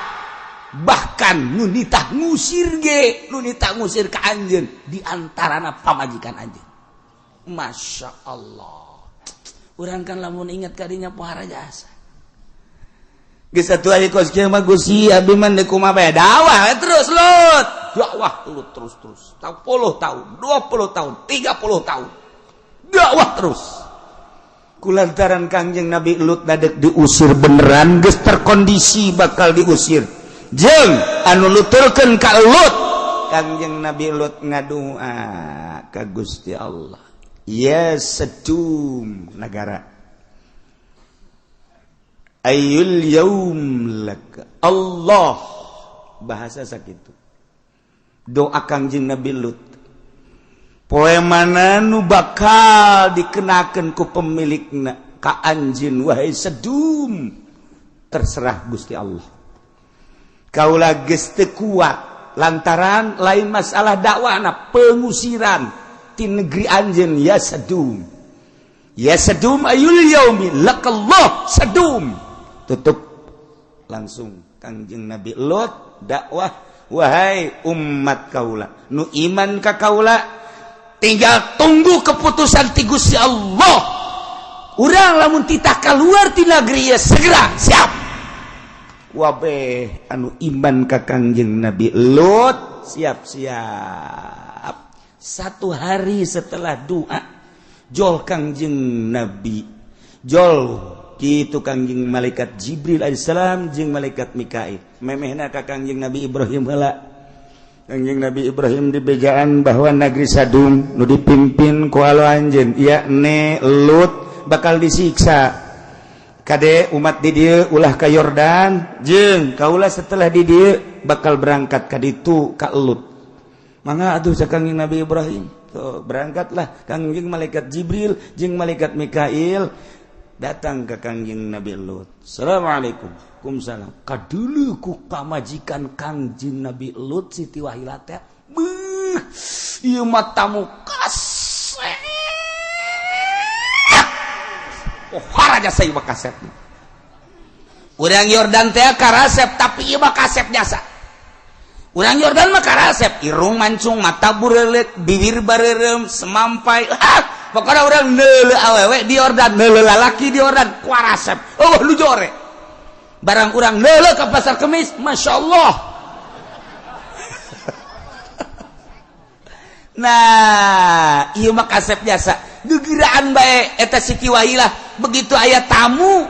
bahkan nu nitah ngusir ge, nu nitah ngusir ka anjeun di antarana pamajikan anjeun. Masya Allah, urang kan lamun ingat kadinya pohara jasa. Geus atuh aya kos kieu mah Gusti abdi mah deuk kumaha bae dakwah terus Lut. Dakwah Lut terus terus. 10 tahun, 20 tahun, 30 tahun. Dakwah terus. Kulantaran Kangjeng Nabi Lut dadek diusir beneran geus terkondisi bakal diusir. Jeung anu nuturkeun ka Lut, Kangjeng Nabi Lut ngadua ka Gusti Allah. Ya Sedum negara. Ayul yaum laka Allah, bahasa sakitu doa Kangjeng Nabi Lut. Poe mana nu bakal dikenakeun ku pemilikna ka anjeun wahai Sedum, terserah Gusti Allah. Kaula geus teu kuat lantaran lain masalah dakwahna, pengusiran ti negeri anjeun ya Sedum. Ya Sedum ayul yaumi lakallah Sedum. Tutup langsung Kangjeng Nabi Lut dakwah, wahai umat kaula nu iman ka kaula, tinggal tunggu keputusan ti Gusti Allah. Urang lamun titah keluar ti negeri ya segera siap. Wabeh anu iman ka Kangjeng Nabi Lut siap-siap. Satu hari setelah doa jol Kangjeng Nabi jol kitu Kangjeng malaikat Jibril alaihissalam jeung malaikat Mikail memehna ka Kangjeng Nabi Ibrahim heula. Kangjeng Nabi Ibrahim dibejaan bahwa negeri Sadum nu dipimpin ku alo anjeun yakni Lut bakal disiksa. Kade umat di dieu ulah ka Yordan jeung kaula setelah di dieu bakal berangkat ka ditu ka Lut. Mangga atuh cak Kangjeng Nabi Ibrahim. Tuh, berangkatlah Kangjeng malaikat Jibril jeung malaikat Mikail datang ke Kangjeng Nabi Lut. Assalamualaikum. Waalaikumsalam. Kadulu ku pamajikan Kangjeng Nabi Lut Siti Wahilah teh. Beuh, ieu mah tamu kasep. Oh, haraja saya mah kasep. Urang Yordan teh karasep tapi ieu mah kasep jasa. Urang Yordan mah karasep, irung mancung, mata bureuleuk, bibir bareureum, semampai. Ah, pokoknya urang neuleu awewe di Yordan, neuleu lalaki di Yordan, kuarasep. Oh, lu jore. Barang urang neuleu ke pasar Kemis, Masya Allah. Nah, ieu mah kasep jasa. Gegiraan bae eta Siti Wahilah, begitu aya tamu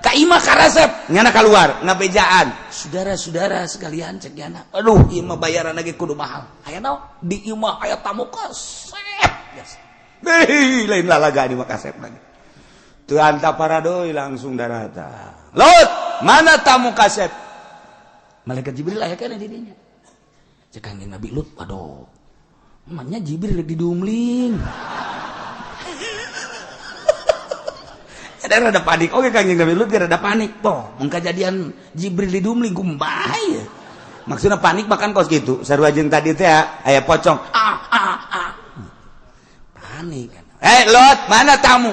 ka imah karasep, nyana keluar ngabejaan. Saudara-saudara sekalian cek nyana. Aduh, ieu mah bayaran lagi kudu mahal. Aya naon? Di imah aya tamu kasep jasa. Hei, lain lalaga di mah kasep lagi. Teu anta paradoi langsung darata. Lut, mana tamu kasep? Malaikat Jibril aya keneh di dinya. Cek Kangjeng Nabi Lut, waduh. Emangnya Jibril lagi didumling. Ada rada panik. Oke Kangjeng Nabi Lut rada panik. Toh, mun kajadian Jibril didumling kumaha. Maksudnya panik bahkan kos gitu. Sarua jeung tadi teh aya pocong. Ah ah ah. Panik kan. Eh Lut, mana tamu?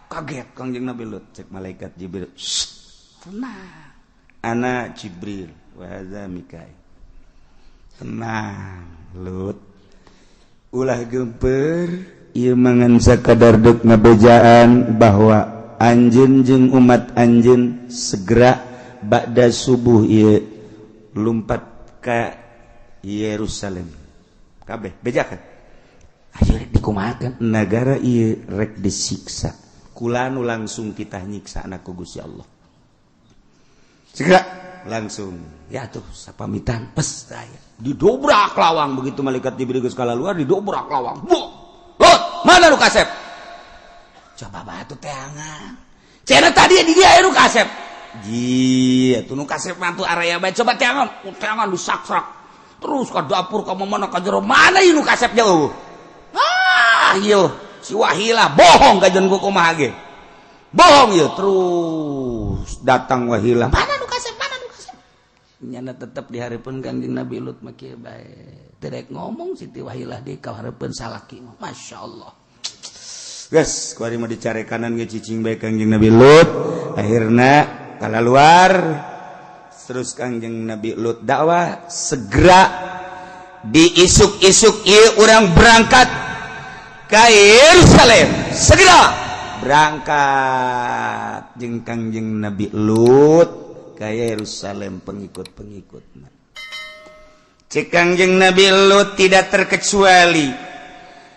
Kaget Kangjeng Nabi Lut, cek malaikat Jibril. Tenang. Ana Jibril wa hadza Mikail. Tenang, Lut. Ulah gemper, ieu mangan sakadar deuk ngabejaan bahwa anjeun jeung umat anjeun segera ba'da subuh ieu lumpat ka Yerusalem. Kabeh bejakan. Ayo rek dikumahakeun nagara ieu rek disiksa. Kula nu langsung kita nyiksa anak ku Gusti Allah. Segera Langsung ya tuh sapamitan pes saya didobrak lawang. Begitu malaikat Jibril geus luar, didobrak lawang. Bu Lut, mana nu kasep? Coba batu teangan cenah tadi di dia nu kasep. Ji atuh nu kasep mantu area bae, coba teangan teangan, disaksak terus ke dapur, ke mana, ke jero, mana ieu nu kasep jauh? Ah, ieu si Wahilah bohong kajen ku, kumaha ge bohong ieu. Terus datang Wahilah, mana nu kasep, mana nu kasep? Nyana tetep dihareupeun Kangjeng Nabi Lut mah kieu bae, teu rek ngomong. Siti Wahilah di kahareupeun salaki, Masya Allah. Geus kuari mah dicarekanan ge cicing bae Kangjeng Nabi Lut. Akhirna kalaluar terus Kangjeng Nabi Lut dakwah. Segera diisuk-isuk ieu urang berangkat ke Yerusalem. Segera berangkat jeung Kangjeng Nabi Lut ke Yerusalem, pengikut-pengikut. Cek Kangjeng Nabi Lut, tidak terkecuali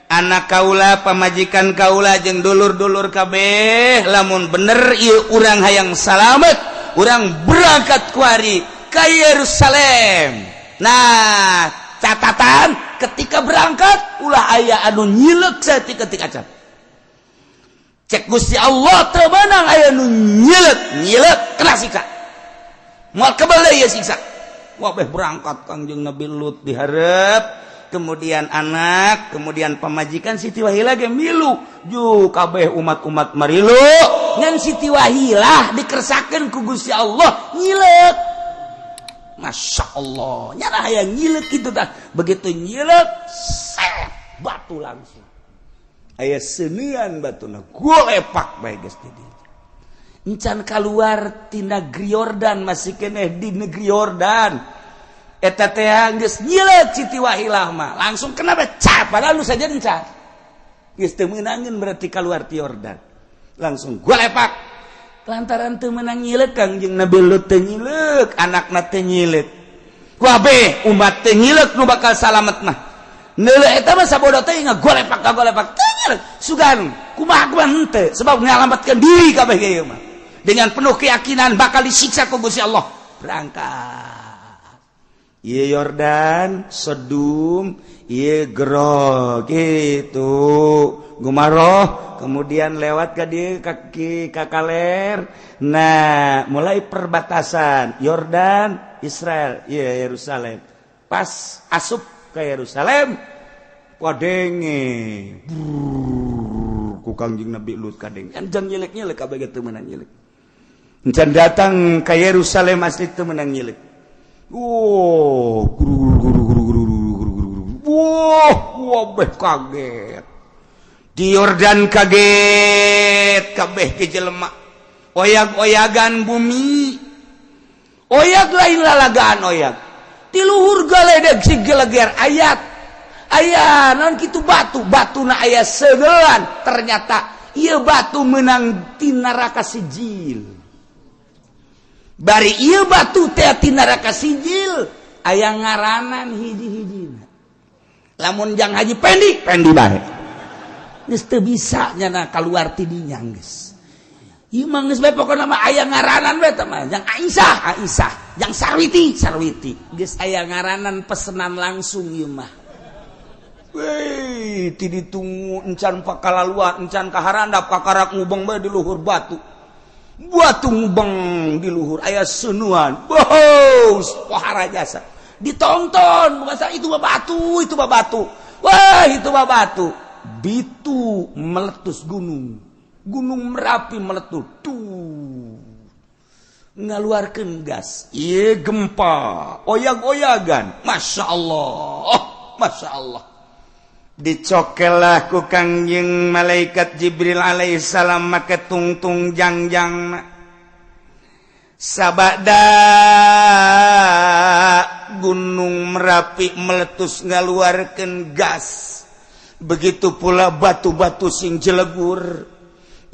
anak kaula, pamajikan kaula, jeung dulur-dulur kabeh, lamun bener ieu urang hayang salamet, urang berangkat kuari ke Yerusalem. Nah, catatan, ketika berangkat ulah aya anu nyilek saeutik acan. Cek Gusti Allah, teu meunang aya nu nyilek nyilek, kena siksa, moal kebal deui ieu siksa. Wah, berangkat Kangjeng Nabi Lut diharap, kemudian anak, kemudian pamajikan Siti Wahilah ge milu ju, kabeh umat-umat marilu. Ngan Siti Wahilah dikersakeun ku Gusti Allah nyilek. Masya Allah, nyana hayang nyilek gitu dah. Begitu nyilek, set batu langsung aya senian, batuna golepak bae geus di encan keluar ti negeri Yordan, masih keneh di negeri Yordan eta teh geus nyilek. Siti Wahilah mah langsung kena cap, padahal lu saja encan geus teu meunangeun, berarti keluar ti Yordan langsung golepak lantaran teu meunang nyilek. Kangjeng Nabi Lut teu nyilek, anakna teu nyilek, kabeh umat teu nyilek. Nu bakal salamet mah neuleuh eta mah sabodo teh ngagolepak ngagolepak, teu nyilek. Sugan kumaha kumaha henteu, sebab ngalamatkeun diri kabeh ge mah dengan penuh keyakinan bakal disiksa ku Gusti Allah. Berangkat. Ieu Yordan, Sedum, ieu Gero gitu, Gumaroh, kemudian lewat ke dia kaki kakaler. Nah, mulai perbatasan Yordan, Israel, iya Yerusalem. Pas asup ke Yerusalem, kadenge ku Kangjeng Nabi Lut kadenge. Encan nyilek-nyilek kabeh teu meunang nyilek. Encan datang ke Yerusalem asli teu meunang nyilek. Oh, guru guru guru guru guru guru guru. Wah, wabeh kaget. Di Yordan kaget kabeh ke jelema. Oyag-oyagan bumi. Oyag lain lalagaan oyag. Ti luhur galedeg si geleger ayat. Aya naon kitu batu, batuna aya segelan. Ternyata ieu batu menang ti neraka Sijil. Bari ieu batu teh ti neraka Sijil aya ngaranan hiji-hijina. Lamun jang Haji Pendi, Pendi bae. Geus teu bisa nyana kaluar ti dinya geus. Ieu mah geus bae, pokona mah aya ngaranan bae teh mah. Jang Aisyah, Aisyah, jang Sarwiti, Sarwiti. Geus aya ngaranan, pesenan langsung ieu mah. Weh, ti ditunggu encan pakalaluan, encan kaharandap, kakarak ngubeng bae di luhur batu. Batu ngubeng di luhur aya seunuan. Bohong, pohara jasa. Ditonton, bukan itu mah batu, itu mah batu. Wah, itu mah batu. Bitu meletus gunung. Gunung Merapi meletus. Tuh. Ngaluarkeun gas. Ieu gempa, oyag-oyagan. Masya Allah. Masya Allah. Dicokelah ku Kangjeng malaikat Jibril alaihissalam make tungtung jangjang. Sabada Gunung Merapi meletus ngaluarkeun gas, begitu pula batu-batu sing jelegur.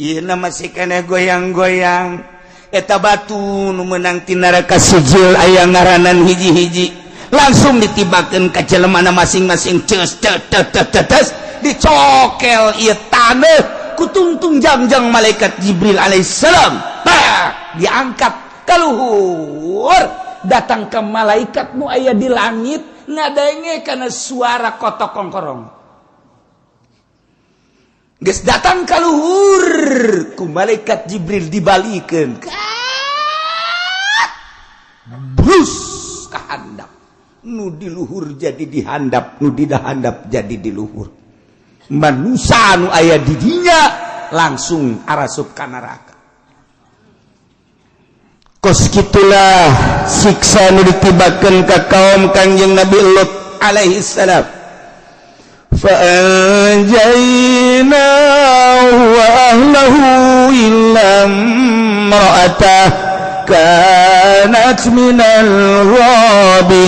Ieu masih keneh goyang-goyang. Eta batu nu meunang ti neraka Sijil aya ngaranan hiji-hiji, langsung ditibakeun ka jelemana masing-masing, ces ces ces ces ces, dicokel ieu taneuh ku tungtung jangjang malaikat Jibril alaihissalam. Bah, diangkat ka luhur. Datang ke malaikat nu aya di langit ngadenge kana suara kotok kongkorong. Geus datang ka luhur ku malaikat Jibril dibalikeun. Brus ka handap. Nu di luhur jadi di handap, nu di handap jadi di luhur. Manusa nu aya di dinya langsung arasup ka neraka. Kos kitulah siksa nu ditibakeun ka kaum Kangjeng Nabi Lut alaihi salam. Fa anjaynahu wa ahlahu illa imra'atah kanat minal ghabirin.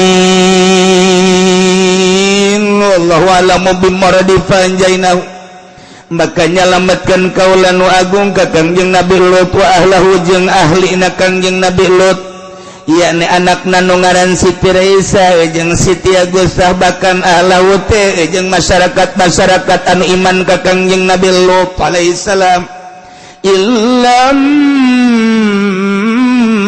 Wallahu a'lamu bimuradi fa anjaynahu. Maka nyalametkeun kaula nu agung ka Kangjeng Nabi Lut wa ahlahu jeung ahlina Kangjeng Nabi Lut, yakni anakna nu ngaran Siti Raisa jeung Siti Agusah, bahkan ahlahu teh jeung masyarakat-masyarakat anu iman ka Kangjeng Nabi Lut alaihi salam. Illa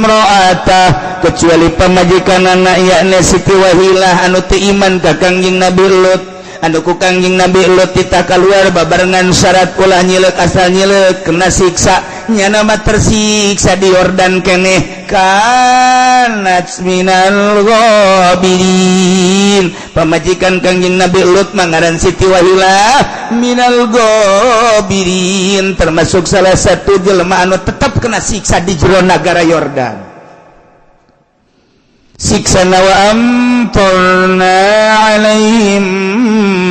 imra'atah, kecuali pamajikanana yakni Siti Wahilah anu teu iman ka Kangjeng Nabi Lut. Anu ku Kangjeng Nabi Lut titah keluar babarengan syarat ulah nyilek, asal nyilek kena siksa. Nyana mah tersiksa di Yordan keneh. Kanat minal ghabirin, pamajikan Kangjeng Nabi Lut mangaran Siti Wahilah minal ghabirin, termasuk salah satu jelema anu tetap kena siksa di jero nagara Yordan. Siksa wa amtarna alaihim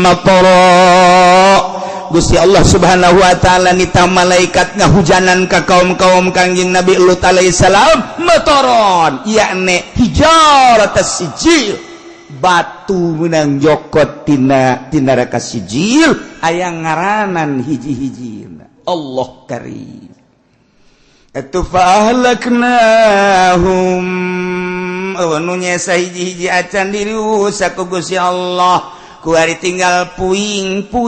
matara. Gusti Allah Subhanahu wa taala nita malaikat ngahujanan ka kaum-kaum Kangjeng Nabi Lut alaihi salam mataron, yakni hijaratas sijil, batu menang jokot tina tina neraka sijil aya ngaranan hiji-hiji. Allah karim. Itu fa ahlaknahum, nu nyesa hiji-hiji acan dirusak ku Gusti Allah. Kuari tinggal puing-puing.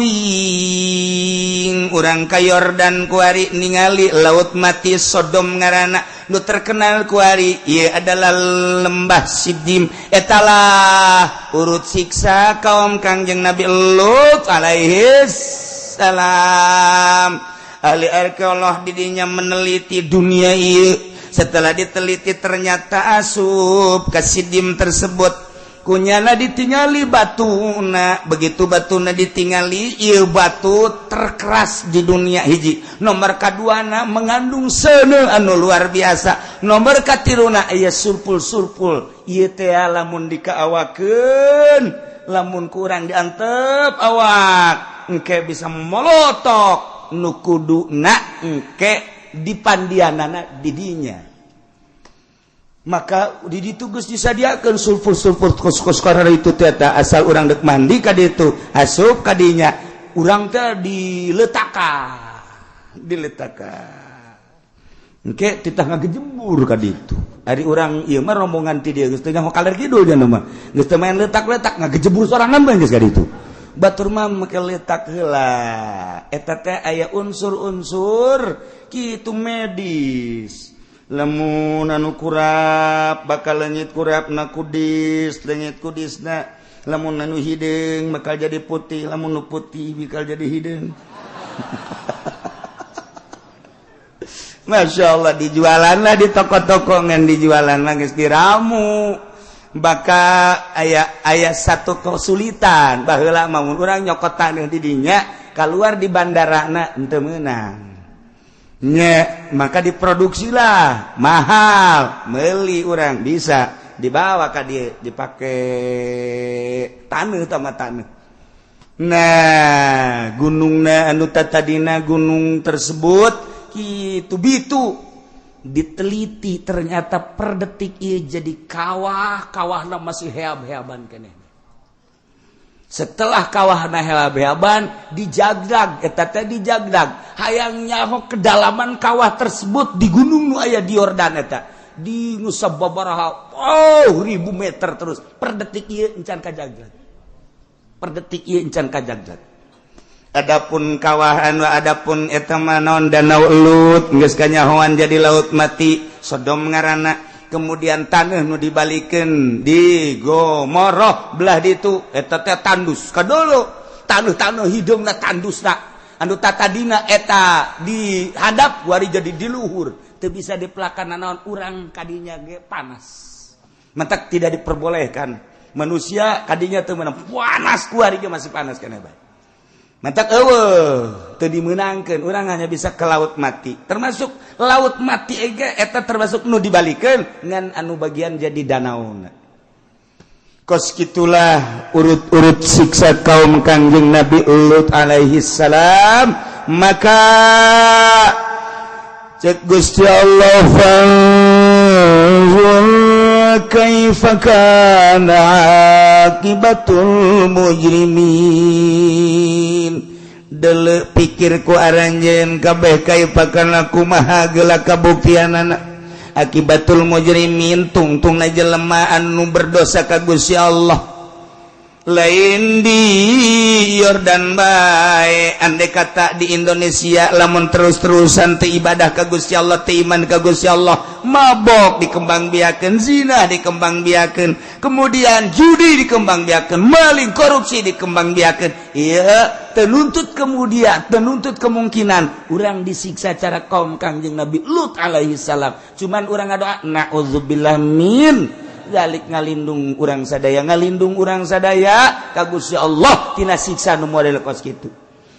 Urang ka Yordan kuari ningali laut mati, Sodom ngaranna nu terkenal kuari ieu adalah lembah Sidim. Etalah urut siksa kaum Kangjeng Nabi Lut alaihi salam. Ahli arkeolog didinya meneliti dunia ieu. Setelah diteliti ternyata asup ke Sidim tersebut. Kunyana ditingali batuna, begitu batuna ditingali, ieu batu terkeras di dunia hiji. Nomor kaduana mengandung seuneu anu luar biasa. Nomor katiluna aya sulpul-sulpul. Ieu teh lamun dikaawakeun, lamun kurang diantep awak, engke bisa molotok. Nu kuduna engke dipandianana didinya. Maka di ditu geus disadiakeun sulfur-sulfur kos-kos karena itu teh asal urang dek mandi ka ditu, asup ka dinya, urang teh diletakan, diletakan. Engke titah ngagejembur ka ditu. Ari urang ieu mah rombongan ti dieu geus teu nyaho kaler kidul nya mah. Geus teu main letak-letak, ngagejembur sorangan bae geus ka ditu. Batur mah make letak heula. Eta teh aya unsur-unsur kitu medis. Lamun anu kurap bakal leungit kurapna, kudis leungit kudisna. Lamun anu hideung bakal jadi putih, lamun nu putih bakal jadi hideung. Masya Allah, dijualan lah di toko-toko ngan dijualan mah geus diramu. Baka aya aya satu kesulitan baheula mah mun urang nyokot taneuh di dinya keluar di bandarana henteu meunang. Nya, maka diproduksilah mahal, meuli urang bisa dibawa ka dieu dipake taneuh tama taneuh. Nah, gunungna anu tatadina gunung tersebut kitu bitu diteliti ternyata per detik ieu jadi kawah, kawahna masih heab-heaban keneh. Setelah kawahna heab-heaban dijagdag, eta teh dijagdag, hayang nyaho kedalaman kawah tersebut di gunung nu aya di Yordan eta di nu sababaraha oh ribu meter terus per detik ieu encan kajagdag, per detik ieu encan kajagdag. Adapun kawahan wa adapun eta mah naon danau Lut geus kanyahoan jadi laut mati Sodom ngaranna. Kemudian tanah nu dibalikeun di Gomoroh belah ditu eta teh tandus kadolo, tanah-tanah hidungna tandusna anu tatadina eta dihadap wari jadi di luhur, teu bisa dipelakan naon urang kadinya ge panas. Mentak tidak diperbolehkan manusia kadinya teu meunang, panas kuari ge masih panas keneh bae. Mentak eueuh teu dimeunangkeun, urang hanya bisa ke Laut Mati. Termasuk Laut Mati ege eta termasuk nu dibalikeun ngan anu bagian jadi danauna. Kos kitulah urut-urut siksa kaum Kangjeng Nabi Lut alaihi salam. Maka cek Gusti Allah, fanzur kaifa kana aqibatul mujrimin. Dele pikir ku aranjeun kabeh, kaifa kana kumaha geula kabuktianana akibatul mujrimin, tungtungna jelema anu berdosa ka Gusti Allah. Lain di Yordan bae, andai kata di Indonesia lamun terus-terusan teu ibadah ka Gusti Allah, teu iman ka Gusti Allah, mabok dikembangbiakeun, zina dikembangbiakeun, kemudian judi dikembangbiakeun, maling korupsi dikembangbiakeun, iya tenuntut, kemudian tenuntut kemungkinan urang disiksa cara kaum Kangjeng Nabi Lut alaihi salam. Cuman urang ngadoa naudzubillah min dzalik, ngalindung urang sadaya, ngalindung urang sadaya ka Gusti Allah tina siksa nu model kos kitu.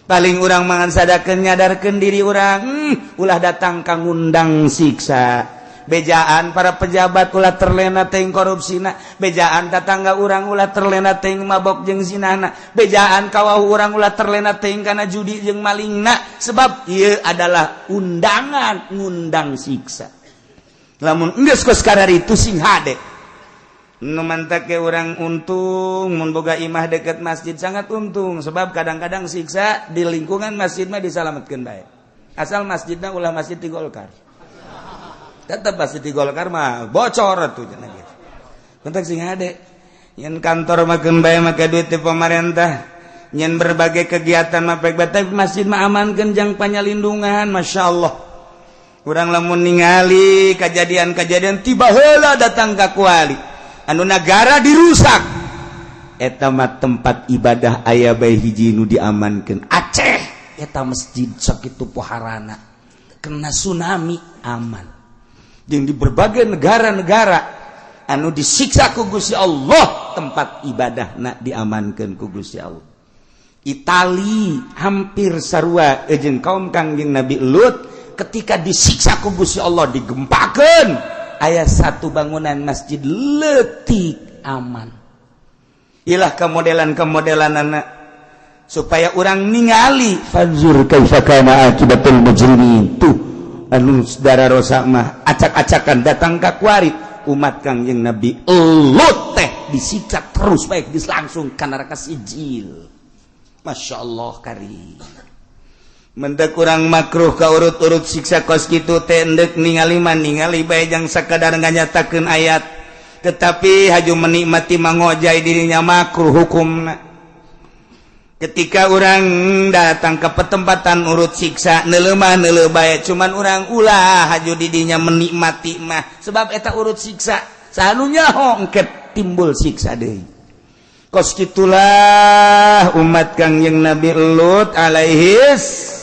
Paling urang mangan sadakeun, nyadarkeun diri urang, ulah datang ka ngundang siksa. Bejaan para pejabat ulah terlena teuing korupsina, bejaan tetangga urang ulah terlena teuing mabok jeung zinana, bejaan kawah urang ulah terlena teuing kana judi jeung malingna, sebab ieu adalah undangan ngundang siksa. Lamun geus kos itu sing hade. Nu mantak ke urang untung mun boga imah deket masjid, sangat untung, sebab kadang-kadang siksa di lingkungan masjid mah disalamatkeun bae, asal masjidna ulah masjid di Golkar. Tetap masjid di Golkar mah bocor atuh cenah gitu. Penting sing hade nyen kantor mah keun bae make duit di pemerintah, nyen berbagai kegiatan mah pek, tapi masjid mah amankeun jang panyalindungan. Masya Allah, urang lamun ningali kejadian-kejadian tiba heula datang ka kuali anu negara dirusak, eta mah tempat ibadah aya bae hiji nu diamankeun. Aceh eta masjid sakitu poharana kena tsunami aman. Jeung di berbagai negara-negara anu disiksa ku Gusti Allah, tempat ibadah nak diamankeun ku Gusti Allah. Itali hampir sarua jeung kaum Kangjeng Nabi Lut, ketika disiksa ku Gusti Allah digempakeun, aya satu bangunan masjid letik aman. Ilah kemodelan-kemodelan anak supaya orang ningali, fanzur kaifa kana akibatul mujrimin. Tuh anu saudara rosak mah acak-acakan datang ka kuari umat Kangjeng Nabi Lut teh disiksa terus baik langsung ka neraka Sijil. Masya Allah kari mentek kurang makruh ka urut-urut siksa kos kitu teh. Endek ningali mah ningali bae jang sakadar nganyatakeun ayat, tetapi haju menikmati mangojai dirinya makruh hukumna. Ketika orang datang ke petempatan urut siksa, neuleuh neuleuh bae, cuman orang ulah haju didinya menikmati mah, sebab eta urut siksa sanunya hongket timbul siksa deui. Kos kitulah umat Kangjeng Nabi Lut alaihis.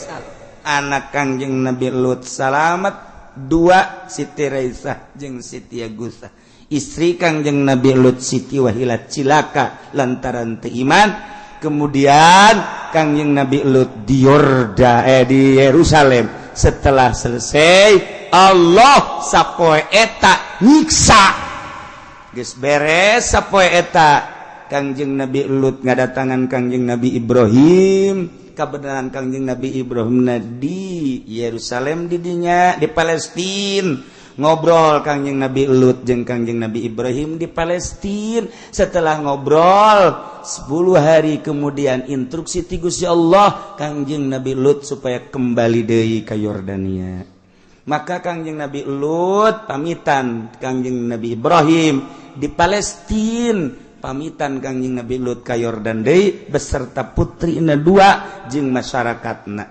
Anak Kangjeng Nabi Lut salamet dua, Siti Raisah jeung Siti Agusah. Istri Kangjeng Nabi Lut Siti Wahilah cilaka lantaran teu iman. Kemudian Kangjeng Nabi Lut di Yorda, di Yerusalem. Setelah selesai Allah sapoe eta nyiksa geus beres, sapoe eta Kangjeng Nabi Lut ngadatangan Kangjeng Nabi Ibrahim. Kebenaran Kangjeng Nabi Ibrahim di Yerusalem, didinya di Palestina ngobrol Kangjeng Nabi Lut jeung Kangjeng Nabi Ibrahim di Palestina. Setelah ngobrol 10 hari kemudian instruksi ti Gusti Allah Kangjeng Nabi Lut supaya kembali deui ka Yordania. Maka Kangjeng Nabi Lut pamitan Kangjeng Nabi Ibrahim di Palestina, pamitan Kangjeng Nabi Lut ka Yordan deui beserta putrina dua jeung masyarakatna.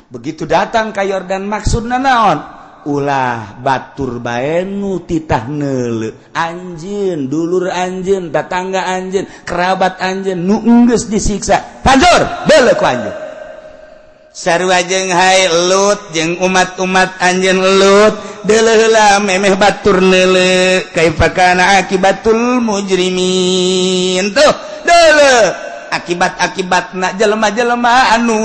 Begitu datang ka Yordan maksudna naon? Ulah batur bae nu titah neuleu anjeun, dulur anjeun, tatangga anjeun, kerabat anjeun nu enggeus disiksa. Hancur deuleu ku anjeun. Sarua jeung hai Lut jeung umat-umat anjeun Lut, deuleu heula memeh batur neuleu kaifa kana akibatul mujrimin. Tuh deuleu akibat-akibatna jelema-jelema anu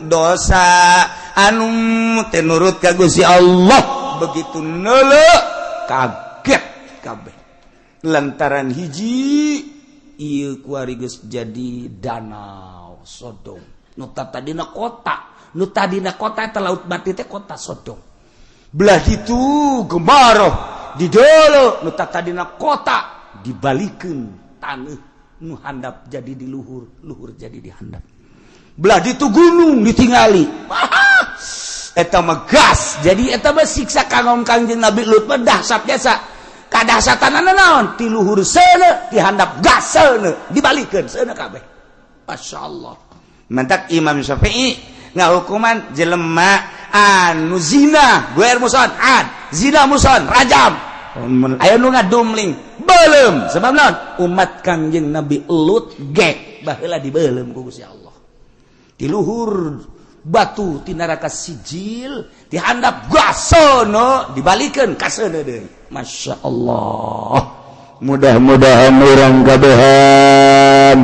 dosa, anu teu nurut ka Gusti Allah. Begitu neuleu kaget kabeh lantaran hiji ieu kuari geus jadi danau Sodom. Nu tadina kota, nu tadina kota eta Laut Mati teh kota Sodom. Belah ditu gemaroh di deuleu nu tadina kota dibalikeun taneuh, nu handap jadi di luhur, luhur jadi di handap. Belah ditu gunung ditingali, eta mah gas. Jadi eta mah siksa kangom Kangjeng Nabi Lut mah dahsyat biasa. Kadahsyatanana naon? Ti luhur seuneu, ti handap gas seuneu, dibalikeun seuneu kabeh. Masya Allah. Mantak Imam Syafi'i ngahukuman jelema anu zina, guer muson, ad zina muson, rajam. Aya nu ngadumling, belum. Sebab naon? Umat Kangjeng Nabi Lut ge baheula dibeuleum ku Gusti Allah. Ti luhur batu ti neraka Sijil, ti handap gasono dibalikeun ka seuneu deui. Masya Allah. Mudah-mudahan urang kabehan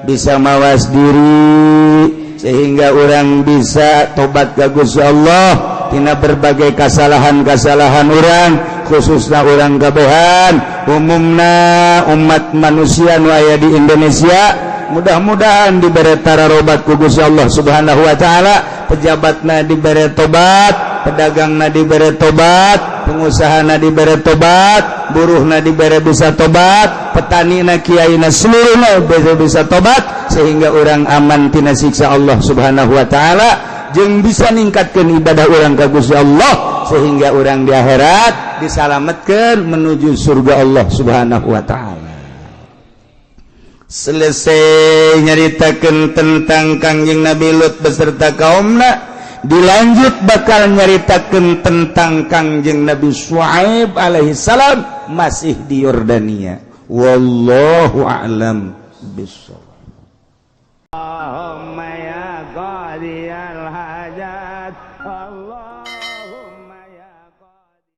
bisa mawas diri sehingga orang bisa tobat ka Gusti Allah tina berbagai kesalahan-kesalahan orang, khususnya orang kabehan, umumna umat manusia nu aya di Indonesia. Mudah-mudahan diberi tararobat ku Gusti Allah Subhanahu wa taala, pejabatna diberi tobat, pedagangna diberi tobat, pengusahana diberi tobat, buruhna diberi bisa tobat, petanina, kiaina, seluruhna bisa tobat sehingga orang aman tina siksa Allah Subhanahu wa taala jeung bisa ningkatkeun ibadah orang ka Gusti Allah sehingga orang di akhirat disalametkeun menuju surga Allah Subhanahu wa taala. Selesai nyaritakeun tentang Kangjeng Nabi Lut beserta kaumna, dilanjut bakal nyaritakeun tentang Kangjeng Nabi Syuaib alaihi salam masih di Yordania. Wallahu a'lam bissawab. Allahumma ya qadiyal hajat Allah.